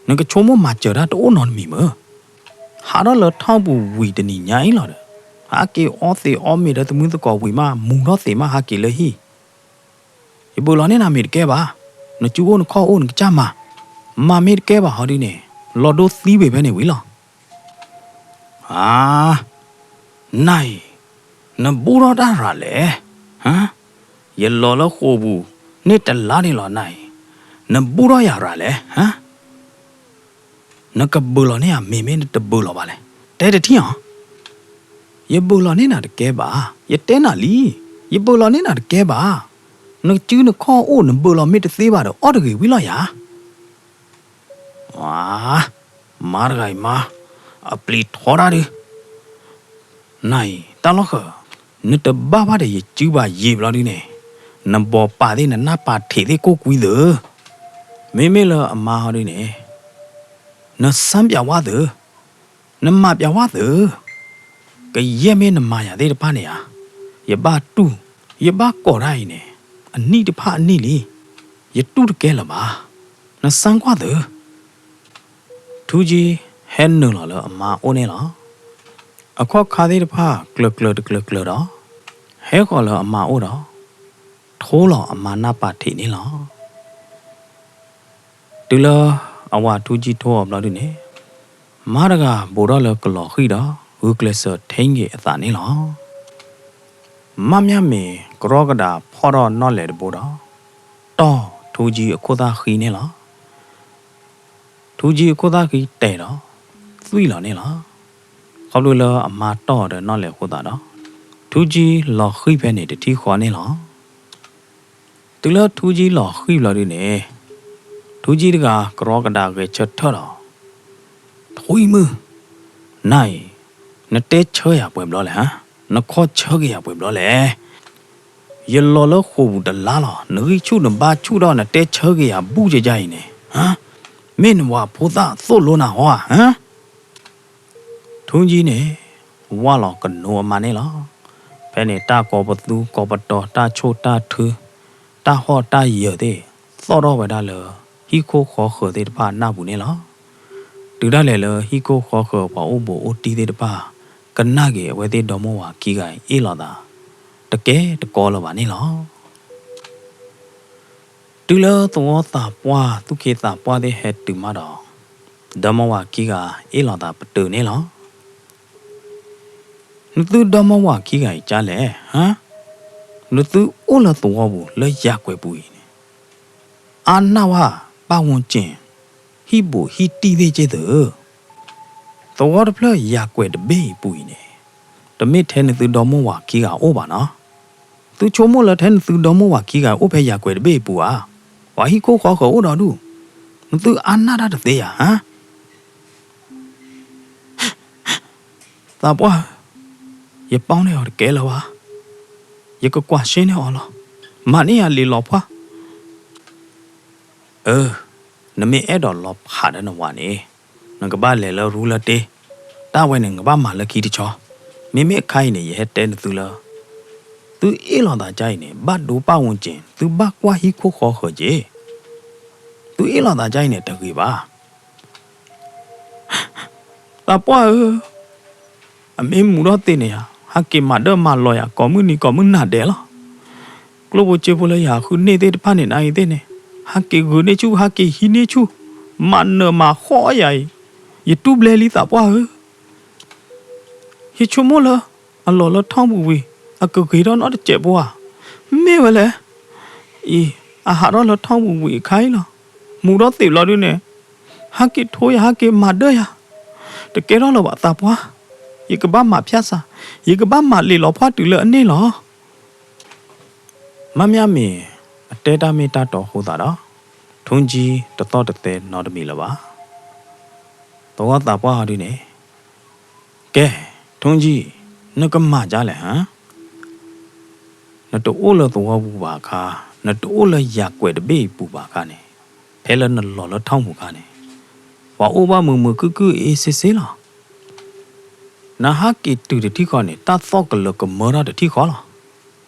နကဆိကမိၣ်မၤစၢၤတၢ်တအိၣ်နီတမံၤမ့ၢ်. ဟးထီၣ်လၢထီၣ်ပူၤဝံၤတနံၤညါအံၤလီၤဒီး ဟးက့ၤအီသံးအီမ့ၤဒီးသမုသကိးဝံၤမး မူၤထီၣ်သံးမးဟးက့ၤလၢဟံၣ် ယဘုးလီၤန့ၢ်နၤမ့ၤတကဲဘၣ်. နစုအိၣ်နခီၣ်အိၣ်နကစၢ်မၤ, မၤမ့ၢ်တကဲဘၣ်ဟီဒုန့ၣ် လီၤဒိသံဝံၤဖဲန့ၣ်ဝံၤလီၤ. ဧါ, နၤအံၤ, နဘူၣ်ထီၣ်တၢ်ရၤလဲၣ်, ဟါ, ယလီၤလၢဃိာ်ပူၤ န့ၢ်တလါန့ၣ်လီၤနၤအံၤ, နဘူၣ်ထီၣ်ယၤရၤလဲၣ်, ဟါ. နကဘုးလီၤန့ၢ်ယၤမ့ၤမ့ၢ်နတဘုးလီၤဘၣ်လဲၣ်, တဲတထံၣ်အီၤ. ယဘုးလီၤန့ၢ်နၤတကဲဘၣ်, ယတဲနၤလံ, ယဘုးလီၤန့ၢ်နၤတကဲဘၣ်. နစုနခီၣ်အိၣ်နဘုးလီၤမ့ၢ်တသ့ဘၣ်ဒီး အီၣ်တဂ့ၤဝံၤလီၤယၤ. ဧါ, မါတဂၤအံၤမါ, အပျံၤထီတၢ်ဒုး နၤအံၤ တၢ်လီၢ်ဃၢၤ, နတဘၣ်ဘၣ်ဒီးယစုဘၣ်ယံာ်ဘျီဒုန့ၣ်, နဘီပာ်သ့ၣ်နနၢ်ပာ်ထံးသ့ၣ်ကိၢ်ကွံသု, မ့မ့ၢ်လၢအမါဟီဒုန့ၣ်, နစၢ်ပျးဝါသု, နမၤပျးဝါသု, ကယဲၢ်မ့ၢ်နမၤယၤသ့ၣ်တဖၣ်န့ၣ်ဧါ, ယဘၣ်တူၢ်, ယဘၣ်ကိးတၢ်အံၤန့ၣ်, အနံၣ်တဖၣ်အနံၣ်လံ, ယတူၢ်တကဲလၢၤဘၣ်, နစၢ်ကွၢ်သု. ထူကၠံဟဲနုာ်လီၤလၢအမါအိၣ်န့ၣ်လီၤ. အခီၣ်ခါသ့ၣ်တဖၣ်ကျၢၤကျၢၤတကျၢၤကျၢၤဒီး, ဟဲဃီၤလၢအမါအိၣ်ဒီး, ထိလီၤအမါနၢ်ပာ်ထံးန့ၣ်လီၤ. တုၤလၢအဝၤထူကၠံထိအီၤဘျီဒုန့ၣ်, မါတဂၤဘူးထီၣ်လၢကလီၤဃံၣ်ဒီး ဂုာ်ကျဲးစၢးထ့ဂ့ၤအသးန့ၣ်လီၤ. မၣ်မၠၣ်မ့ၤကရီကဒါဖီၣ်ထီၣ်နီၣ်လဲၣ်တဘိဒီး တီၢ်ထူကၠံအခိၣ်သၣ်ဃံန့ၣ်လီၤ. ထူကၠံအခိၣ်သၣ်ဃံတဲာ်ဒီး သွံၣ်လီၤန့ၣ်လီၤ. ခီဖျိလၢအမါတီၢ်အီၤဒီးနီၣ်လဲၣ်အဃိသတးဒီး ထူကၠံလီၤဃံၣ်ဖဲန့ၣ်တထံၣ်ဃီန့ၣ်လီၤ. တုၤလၢထူကၠံလီၤဃံၣ်ဘျီဒုန့ၣ်, ထူကၠံတဂၤကရီကဒါဂဲၤဆၢထၢၣ်ဒီး ထွံၣ်မုၣ်, နၤအံၤ, နတဲဆၢယၤပှဲၤဘျီလဲၣ်ဟါ, နခီၣ်ဆၢက့ၤယၤပှဲၤဘျီလဲၣ်. ယလီၤလၢဃိာ်ပူၤတလါလီၤ, နဂံၢ်ဆူၣ်နဘါဆူၣ်ဒီးနတဲဆၢက့ၤယၤဘူးကယါအံၤန့ၣ်, ဟါ, မ့ၢ်နဝၤဖိသၣ်သိၣ်လိနၤဟီဧါ, ဟါ. ထူကၠံန့ၣ် ဝၢ်လီၤကနိအမါန့ၣ်လီၤ. ဖဲန့ၣ်တၢ်ကိးပသူကိးပတီၤ တၢ်ဆိၣ်တၢ်ထု, တၢ်ဟီၣ်တၢ်ယၢၤသ့ၣ် သီၣ်ထီၣ်ဝဲဒၣ်လၢ ဟံၣ်ခိၣ်ဃီဃၢၤသ့ၣ်တဖၣ်နၢ်ပူၤန့ၣ်လီၤ. တုၤဒၣ်လဲာ်လၢဟံၣ်ခိၣ်ဃီဃၢၤပှၤအိၣ်ဘူးအိၣ်တံၢ်သ့ၣ်တဖၣ် ကနၣ်က့ၤအဝဲသ့ၣ်ဒီမါဝၤခံဂၤအံၤအ့ၣ်လိာ်သး တကဲတကီလၢၤဘၣ်န့ၣ်လီၤ. တုၤလၢသဝီသးပှၢ် သူၣ်က့သးပှၢ်သ့ၣ်ဟဲတုၤမးဒီး ဒီမါဝၤခံဂၤအ့ၣ်လိာ်သးပတုာ်န့ၣ်လီၤ. နသုဒီမါဝၤခံဂၤအံၤကၢ်လဲၣ်, ဟါ, နသုအိၣ်လၢသဝီပူၤလၢယၤကွဲးပူၤအံၤန့ၣ် အါနၢ်ဝဲ ပတ်ဝန်းကျင် ဟံၣ်ဘူးဟံၣ်တံၢ်သ့ၣ်က့ၢ်သုဧၢ, သဝီတဖျၢၣ်ယၤကွဲးတဘ့ၣ်အံၤပူၤအံၤန့ၣ် တမ့ၢ်ထဲနသုဒီမါဝၤခံဂၤအိၣ်ဘၣ်နီၤ. သုဆိကမိၣ်လၢထဲနသုဒီမါဝၤခံဂၤအိၣ်ဖဲယၤကွဲးတဘ့ၣ်အံၤပူၤဧါ. ပှၤဟံၣ်ခိၣ်ဃီဃၢၤအိၣ်ဒီးဒူၣ်, နသုအါနၢ်တၢ်တသ့ဧါ, ဟါ. သးပှၢ်ဧၢ, ယပီန့ၢ်အီၤတကဲလၢၤဘၣ်, ယကကွၢ်ရှဲန့ၢ်အီၤလီၤ. မၤန့ၢ်ယၤလံာ်လီၤဖှၣ်. အၢ, နမ့ၢ်အဲၣ်ဒိးလီၤဖးဒီးနဝၤန့ၣ် နကဘၣ်လဲၤလၢရူလၢတ့, တၢ်ဝဲန့ၣ် နကဘၣ်မၤလၢခံတဆီ. မ့မ့ၢ်အခါအံၤန့ၣ် ယဟဲတဲနသုလၢ သုအ့ၣ်လိာ်သးကၢ်အံၤန့ၣ် ဘၣ်ဒိပတ်ဝန်းကျင်, သုဘၣ်ကွၢ်ဟံၣ်ခိၣ်ဃီဃၢၤက့ၤ. သုအ့ၣ်လိာ်သးကၢ်အံၤန့ၣ် တဂ့ၤဘၣ်. သးပှၢ်ဧၢ, အမ့ၢ်မူၤထီၣ်သ့န့ၣ်ယၤ, ဟဲက့ၤမၤဒၢၣ်မၤလီၤယၤ ကိးမုၢ်နံၤကိးမုၢ်နၤဒဲးလီၤ. ကျိၣ်ဖိစ့ဖိလၢယၤဃုန့ၢ်သ့ၣ်တဖၣ်န့ၣ် နအံၤသ့ၣ်န့ၣ်, ဟဲက့ၤဂုာ်န့ၢ်ဆူၣ် ဟဲက့ၤဟံးန့ၢ်ဆူၣ်, မၤနၢၤမၤဃီယၤအံၤ, ယတူၢ်ဘျဲလံသးပှၢ်ဧၢ. ယဆိကမိၣ်လၢ အလီၤလၢထီၣ်ပူၤဝံၤ အကဂ့ၤထီၣ်နီတစဲးဖိဧါ. မ့ၢ်ဝဲလဲၣ်. အံၤ အဟးထီၣ်လၢထီၣ်ပူၤဝံၤအခါအံၤလီၤ. မူၤထီၣ်သ့ဘျီဒုန့ၣ်, ဟဲက့ၤထိယၤ ဟဲက့ၤမၤဒၢၣ်ယၤ, တကဲထီၣ်လၢၤဘၣ်သးပှၢ်, ယကဘၣ်မၤဖၠၣ်စး, ယကဘၣ်မၤလံာ်လီၤဖှၣ်တုၤလၢအန့ၢ်လီၤ. မၢ်မၠၣ်မ့ၢ်အတဲတၢ်မ့ၢ်တၢ်တီအဃိသတးဒီး ထူကၠံတသီၣ်တသဲနီတမံၤလၢၤဘၣ်. သဝီသးပှၢ်ဟီဒုန့ၣ်, ကဲ, ထူကၠံ, နကမၤဒ်လဲၣ်ဟါ. နတအိၣ်လၢသဝီပူၤဘၣ်အခါ, နတအိၣ်လၢယၤကွဲးတဘ့ၣ်အံၤပူၤဘၣ်အခါန့ၣ်, ဖဲလၢနလီၤလၢထီၣ်ပူၤအခါန့ၣ်, ပှၤအိၣ်ဘၣ်မုာ်မုာ်ခုၣ်ခုၣ်အ့ၣ်စ့စ့လီၤ. နဟးက့ၤတုၤတထံၣ်ဃီန့ၣ် တၢ်သီၣ်ကလၢၤကမၢထီၣ်တထံၣ်ဃီလီၤ.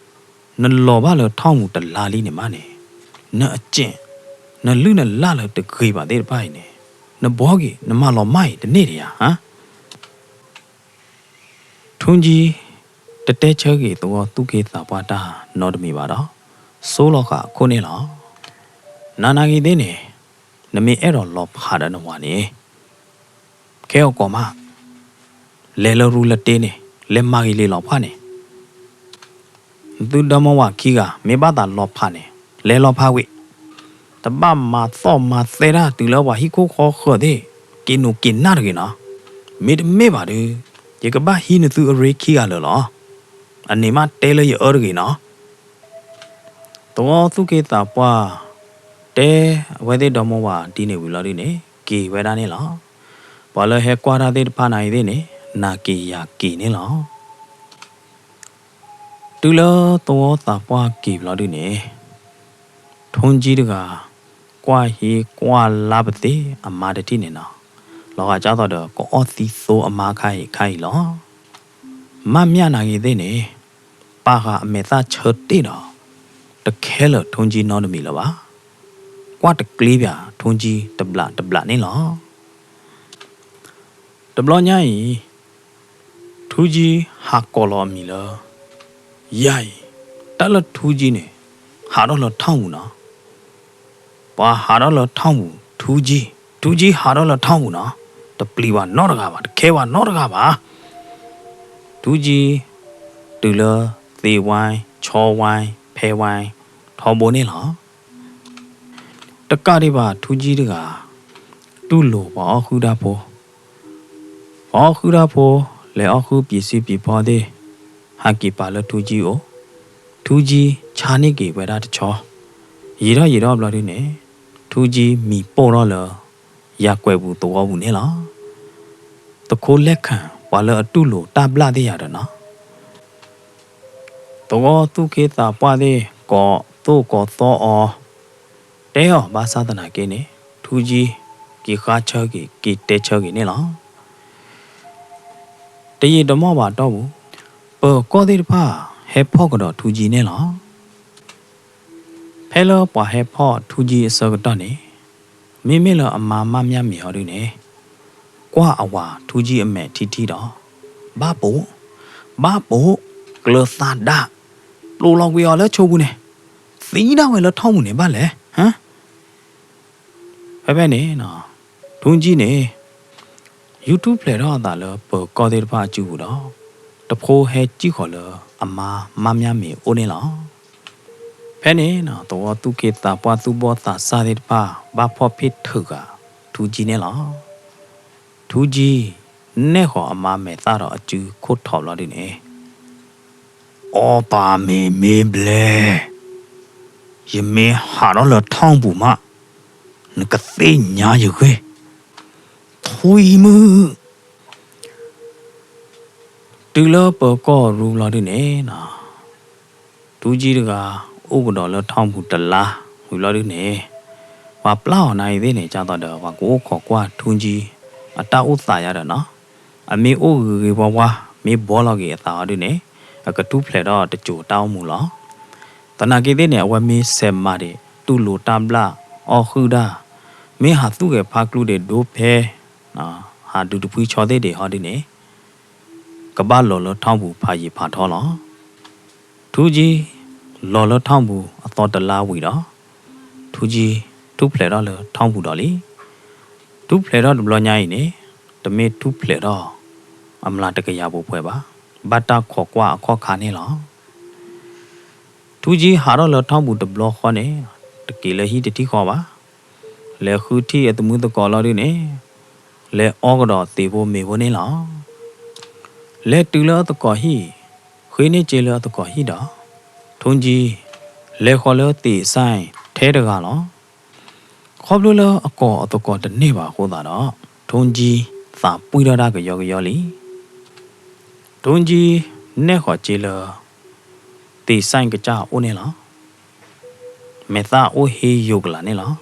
နလီၤဘၣ်လၢထီၣ်ပူၤတလါလံန့ၣ်မးန့ၣ်, နအကဲး, နလုၢ်နလၢ်လၢတဂ့ၤဘၣ်သ့ၣ်တဖၣ်အံၤန့ၣ်, နဘှီက့ၤ နမၤလီၤမၢ်အံၤတန့ၢ်ဒံးဧါဟါ. ထူကၠံတတဲဆၢက့ၤသဝီသူၣ်က့သးပှၢ်တၢ်နီတမံၤဘၣ်ဒီး, ဆိလီၤဃာ်အခိၣ်န့ၣ်လီၤ. နၤနၤဂ့ၤသ့ၣ်န့ၣ်, နမ့ၢ်အဲၣ်ဒိးလီၤဖးဒီးနဝၤန့ၣ်, ခဲအံၤကီးမး, လဲၤလၢရူလၢတ့န့ၣ်, လဲၤမၤဂ့ၤလံာ်လီၤဖှၣ်န့ၣ် နသုဒီမါဝၤခံဂၤ မ့ၢ်ဘၣ်သးလီၤဖးန့ၣ်, လဲၤလီၤဖးဝံၤ, တဘၣ်မၤသီၣ်မၤသဲတၢ်တုၤလၢပှၤဟံၣ်ခိၣ်ဃီဃၢၤသ့ၣ် က့ၤနူၤက့ၤနၢ်တဂ့ၤနီၤ. မ့တမ့ၢ်ဘၣ်ဒီး, ယကဘၣ်ဟံးနသုအရ့ခံဂၤလၢာ်လီၤ. အန့ၣ်မးတဲလၢယအၢတဂ့ၤနီၤ. သဝီသူၣ်က့သးပှၢ် တဲအဝဲသ့ၣ်ဒီမါဝၤဒ်န့ၣ်ဝံၤလီၤဒုန့ၣ် က့ၤဝဲဒၣ်န့ၣ်လီၤ. ပှၤလၢဟဲကွၢ်တၢ်သ့ၣ်တဖၣ်နၤအံၤသ့ၣ်န့ၣ် နၤက့ၤယၤက့ၤန့ၣ်လီၤ. တုၤလၢသဝီသးပှၢ်က့ၤဘျီဒုန့ၣ် ထူကၠံတဂၤ ကွၢ်ဟံးကွၢ်လါပသ့ၣ်အမါတထံၣ်န့ၣ်နီၤ, လီၤဂာ်ကၢ်သိးဒီး ကအီၣ်သံသိအမါခါအံၤခါအံၤလီၤ. မၢ်မၠၣ်နၤဂ့ၤသ့ၣ်န့ၣ် ပာ်ဃာ်အမဲာ်သၣ်ဆၢတ့ၢ်ဒီး တခဲလၢာ်ထူကၠံနီတမံၤလၢၤဘၣ်. ကွၢ်တကျ့ပၠးထူကၠံတဘျးတဘျးန့ၣ်လီၤ. တဘျီညါအံၤ ထူကၠံဟးကိးလီၤအမံၤလၢ ယၤအံၤ, တၢ်လၢထူကၠံန့ၣ် ဟးထီၣ်လၢထီၣ်ပူၤနီၤ. ပှၤဟးထီၣ်လၢထီၣ်ပူၤ, ထူကၠံ, ထူကၠံဟးထီၣ်လၢထီၣ်ပူၤနီၤ. တပျံၤဘၣ်နီတဂၤဘၣ်, တခဲဘၣ်နီတဂၤဘၣ်. ထူကၠံ တုၤလၢသ့ဝဲ, ဆီဝဲ, ဖဲဝဲ, ထီဘိန့ၣ်လီၤ. တကးဒံးဘၣ် ထူကၠံတဂၤ တူၢ်လိာ်ပှၤအီၣ်ဃုာ်တၢ်ဖိ, ပှၤအီၣ်ဃုာ်တၢ်ဖိ လဲၤအီၣ်ဃုာ်ပံးစံပံးဖီသ့ၣ် ဟးက့ၤပာ်လၢထူကၠံအအိၣ်, ထူကၠံဆါန့ၢ်က့ၤဝဲဒၣ်တဆီ, ယံာ်ထီၣ်ယံာ်ထီၣ်ဘျီဒုန့ၣ် ထူကၠံမံၤပိၢ်ထီၣ်လၢ ယၤကွဲးပူၤသဝီပူၤန့ၣ်လီၤ. သခိၣ်လဲၣ်ခၣ်ပှၤလၢအတူၢ်လိာ်တၢ်ဘျၣ်သ့ၣ်ယၤဒီးနီၤ သဝီသူၣ်က့သးပှၢ်သ့ၣ် ကိးသိၣ်ကိးသီအီၤ, တဲအီၤဘၣ်ဆၣ်သနာ်က့န့ၣ် ထူကၠံ က့ၤဃါဆၢက့ၤ က့ၤတဲဆၢက့ၤန့ၣ်လီၤ. တယံာ်တမီၢ်ဘၣ်တီၢ်ပူၤ, ပၢၤကီၢ်သ့ၣ်တဖၣ် ဟဲဖီၣ်ကဒီးထူကၠံန့ၣ်လီၤ. ဖဲလၢပှၤဟဲဖီၣ်ထူကၠံအဆၢကတီၢ်န့ၣ်, မ့မ့ၢ်လၢအမါမၢ်မၠၣ်မံၤဟီဒုန့ၣ်, ကွၢ်အဝၤထူကၠံအမဲာ်ထံထံဒီး ဘၣ်ပိာ်, ဘၣ်ပိာ်, ကျၢၤသးဒၣ်, ပျိးလီၤကွံာ်အီၤလၢဆိပူၤန့ၣ်, သံဒၣ်ဝဲလၢထီၣ်ပူၤန့ၣ်ဘၣ်လဲၣ်, ဟါ. ဖဲဖဲန့ၣ်, ထူကၠံန့ၣ် ယူၢ်ထူၣ်ဖျဲးထီၣ်အသးလၢပၢၤကီၢ်သ့ၣ်တဖၣ်အစုပူၤဒီး, တဖိဟဲစံၣ်ဃီၤလၢအမါမါမြမ့ၤအိၣ်န့ၣ်လီၤ. ဖဲန့ၣ် သဝီသူၣ်က့သးပှၢ်သူၣ်ဘီၣ်သးစၢ်သ့ၣ်တဖၣ် ဘၣ်ဖီၣ်ဖ့ၣ်ထုးဃာ်ထူကၠံန့ၣ်လီၤ. ထူကၠံ နဲၣ်ဃီၤအမါမဲာ်သၣ်ဒီးအစုခိၣ်ထီးဘျီဒုန့ၣ်, အီပာ်မ့ၤမ့ၢ်ဘျဲ, ယမ့ၢ်ဟးထီၣ်လၢထီၣ်ပူၤမး, နကသ့ၣ်ညါယဂ့ၢ်, ထွံၣ်မုၣ်. တုၤလၢပၢၤကီၢ်ရူဘျီဒုန့ၣ်, ထူကၠံတဂၤ အိၣ်ကဒီးလၢထီၣ်ပူၤတလါဝံၤဘျီဒုန့ၣ်, ပှၤပျၢ်အီၤနၤအံၤသ့ၣ်န့ၣ် ဒ်သိးဒီး ပှၤကအိၣ်ခိးကွၢ်ထူကၠံအတၢ်အိၣ်သးယါဒီးနီၤ, အမ့ၢ်အိၣ်ဂ့ၤဂ့ၤဝါဝါ မ့ၢ်ဘှီလီၤက့ၤအသးအီၤဒုန့ၣ်, အကထူၣ်ဖျဲးထီၣ်တစိၤတၢ်အိၣ်မူလီၤ. သနာ်က့သ့ၣ်န့ၣ် အဝဲမ့ၢ်ဆဲးမၤဒံး တူၢ်လိာ်တၢ်ဘျၣ် အီၣ်ဃုာ်တၢ်, မ့ၢ်ဟးသူၣ်ဂဲၤဖးကျူဒံးဒိဖဲ ဟးဒုးတဖှံဆီသ့ၣ်ဒံးဟီဒုန့ၣ်, ကဘၣ်လီၤလၢထီၣ်ပူၤဖးယံာ်ဖးထီလီၤ. ထူကၠံ လီၤလၢထီၣ်ပူၤအသီတလါဝံၤဒီး, ထူကၠံ ထူၣ်ဖျဲးထီၣ်လၢထီၣ်ပူၤဒီးလံ. ထူၣ်ဖျဲးထီၣ်တဘျီညါအံၤန့ၣ်, တမ့ၢ်ထူၣ်ဖျဲးထီၣ် အမျးတကယၤပှဲၤပှဲၤဘၣ်, ဘၣ်တၢ်ခိးကွၢ်အခီၣ်ခါန့ၣ်လီၤ. ထူကၠံဟးထီၣ်လၢထီၣ်ပူၤတဘျီဃီန့ၣ်, တက့ၤလၢဟံၣ်တထံၣ်ဃီဘၣ်. လဲၤဃုထံၣ်အသမုသကိးလီၤဒုန့ၣ်, လဲၤအီကဒီးသ့ၣ်ဖိမ့ၤဖိန့ၣ်လီၤ. လဲၤတုၤလၢအသကိးဟံၣ်, ဃ့န့ၢ်စ့လၢအသကိးဟံၣ်ဒီး, ထူကၠံ လဲၤဃီၤလၢသ့ၣ်စဲၣ်ထဲတဂၤလီၤ. ခီဖျိလၢအကိးအသကိးတန့ၢ်ဘၣ်အဃိသတးဒီး, ထူကၠံ သးပှံၢ်ထီၣ်တၢ်ကယီကယီလံ. ထူကၠံ နဲၣ်ဃီၤစ့လၢ သ့ၣ်စဲၣ်ကစၢ်အိၣ်န့ၣ်လီၤ. မဲာ်သၣ်အိၣ်ဟ့ယိၤကလာ်န့ၣ်လီၤ.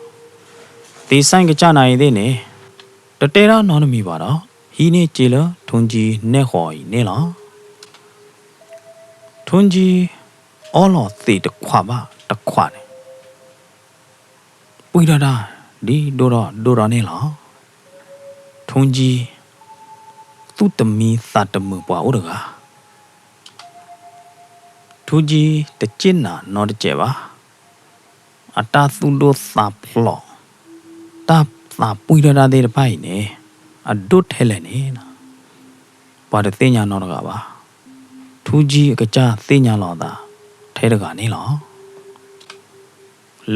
သ့ၣ်စဲၣ်ကစၢ်နၤအံၤသ့ၣ်န့ၣ်, တတဲတၢ်နီတမံၤဘၣ်ဒီး, ဟံးန့ၢ်စ့လၢထူကၠံနဲၣ်ဃီၤအံၤန့ၣ်လီၤ. ထူကၠံ အီလီၤသ့ၣ်တခွးဘၣ်တခွးန့ၣ် ပှံၢ်ထီၣ်တၢ်ဒ်ဒိၣ်ထီၣ်ဒိၣ်ထီၣ်န့ၣ်လီၤ. ထူကၠံ သူၣ်တမံသးတမုာ်ပှၤအိၣ်တဂၤ. ထူကၠံ တစ့ၣ်နၤနီတစဲးဘၣ်. အတၢ်သူၣ်ဒိၣ်သးဖျိး, တၢ်သးပှံၢ်ထီၣ်တၢ်သ့ၣ်တဖၣ်အံၤန့ၣ်, အဒိၣ်ထဲလဲၣ်န့ၣ်, ပှၤတသ့ၣ်ညါနီတဂၤဘၣ်. ထူကၠံအကစၢ်သ့ၣ်ညါလီၤအသးထဲတဂၤန့ၣ်လီၤ.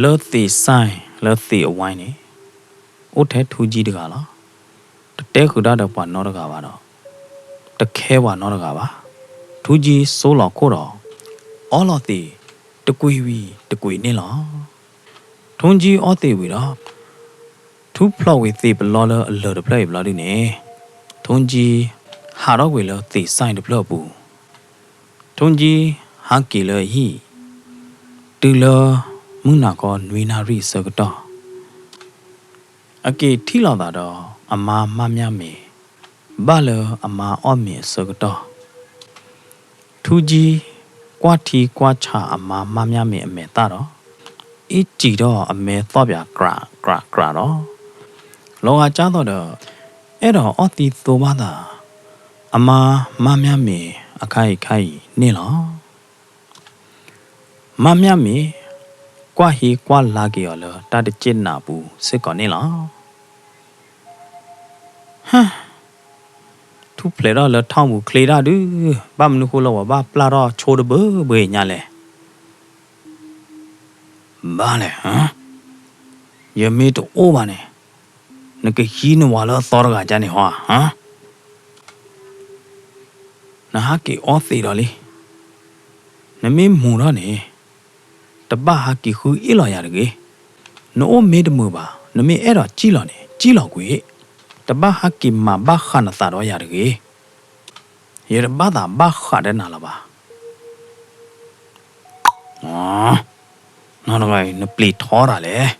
လၢသ့ၣ်စဲၣ် လၢသ့ၣ်အဝါန့ၣ်, အိၣ်ထဲထူကၠံတဂၤလီၤ. တတဲဃုာ်တၢ်ဒီးပှၤနီတဂၤဘၣ်ဒီး, တခဲပှၤနီတဂၤဘၣ်. ထူကၠံစိလီၤခိၣ်ဒီး, အီလီၤသ့ၣ်တကွံာ်ဝံၤတကွံာ်န့ၣ်လီၤ. ထူကၠံအီသ့ၣ်ဝံၤဒီး, ထူဖျိးဝံၤသ့ၣ်ပလီလၢအလၢၢ်တဖျၢၣ်အံၤဘျီဒုန့ၣ်, ထူကၠံ ဟးထီၣ်ကွံာ်လၢသ့ၣ်စဲၣ်တဖျၢၣ်အပူၤ. ထူကၠံ ဟးက့ၤလၢအဟံၣ်, တုၤလၢမုၢ်နၤခီနွံနၣ်ရံၣ်အဆၢကတီၢ်, အက့ၤထံၣ်လိာ်သးဒီးအမါမါမြမ့ၤ, ဘၣ်လၢအမါအီၣ်မ့ၤအဆၢကတီၢ်, ထူကၠံ ကွၢ်ထံကွၢ်ဆးအမါမါမြမ့ၤအမဲာ်သၣ်ဒီး, အ့ၣ်စံၣ်ထီၣ်အမဲာ်သီၣ်ပၠးကြးကြးကြးဒီး, လီၤဂာ်ကၢ်သိးဒီး, အဲၣ်ဒိးအီၣ်သံသိဘၣ်သး အမါမါမြမ့ၤအခါအံၤခါအံၤန့ၣ်လီၤ. မါမြမ့ၤ ကွၢ်ဟံးကွၢ်လါက့ၤအီၤလၢတၢ်တစ့ၣ်နၤပူၤစ့ၢ်ကီးန့ၣ်လီၤ. ဟါ, ထူၣ်ဖျဲးထီၣ်လၢထီၣ်ပူၤချ့တၢ်ဒုး, ဘၣ်မနုၤဃိလၢပှၤဘၣ်ပျၢ်ထီၣ်ဆိတဘၢဘၢညါလဲၣ်. ဘၣ်လဲၣ်, ယမ့ၢ်တအိၣ်ဘၣ်န့ၣ်, နကဟံးနဝၤလၢအသီတဂၤကါန့ၣ်ဟီဧါ. နဟးက့ၤအီသံးဒီးလံ. နမ့ၢ်မူၤထီၣ်န့ၣ်, တဘၣ်ဟးက့ၤဃုအ့ၣ်လီၤယၤတဂ့ၤ. နအိၣ်မ့ၢ်တမုာ်ဘၣ်, နမ့ၢ်အဲၣ်ဒိးစံၣ်လီၤန့ၣ် စံၣ်လီၤကွံာ်. တဘၣ်ဟးက့ၤမၤဘၣ်ဃးနသးဒီးယၤတဂ့ၤ. ယတဘၣ်သးဘၣ်ဃးဒီးနၤလၢၤဘၣ်. နီၢ်တဂၤအံၤ နပျံၤထီတၢ်လဲၣ်.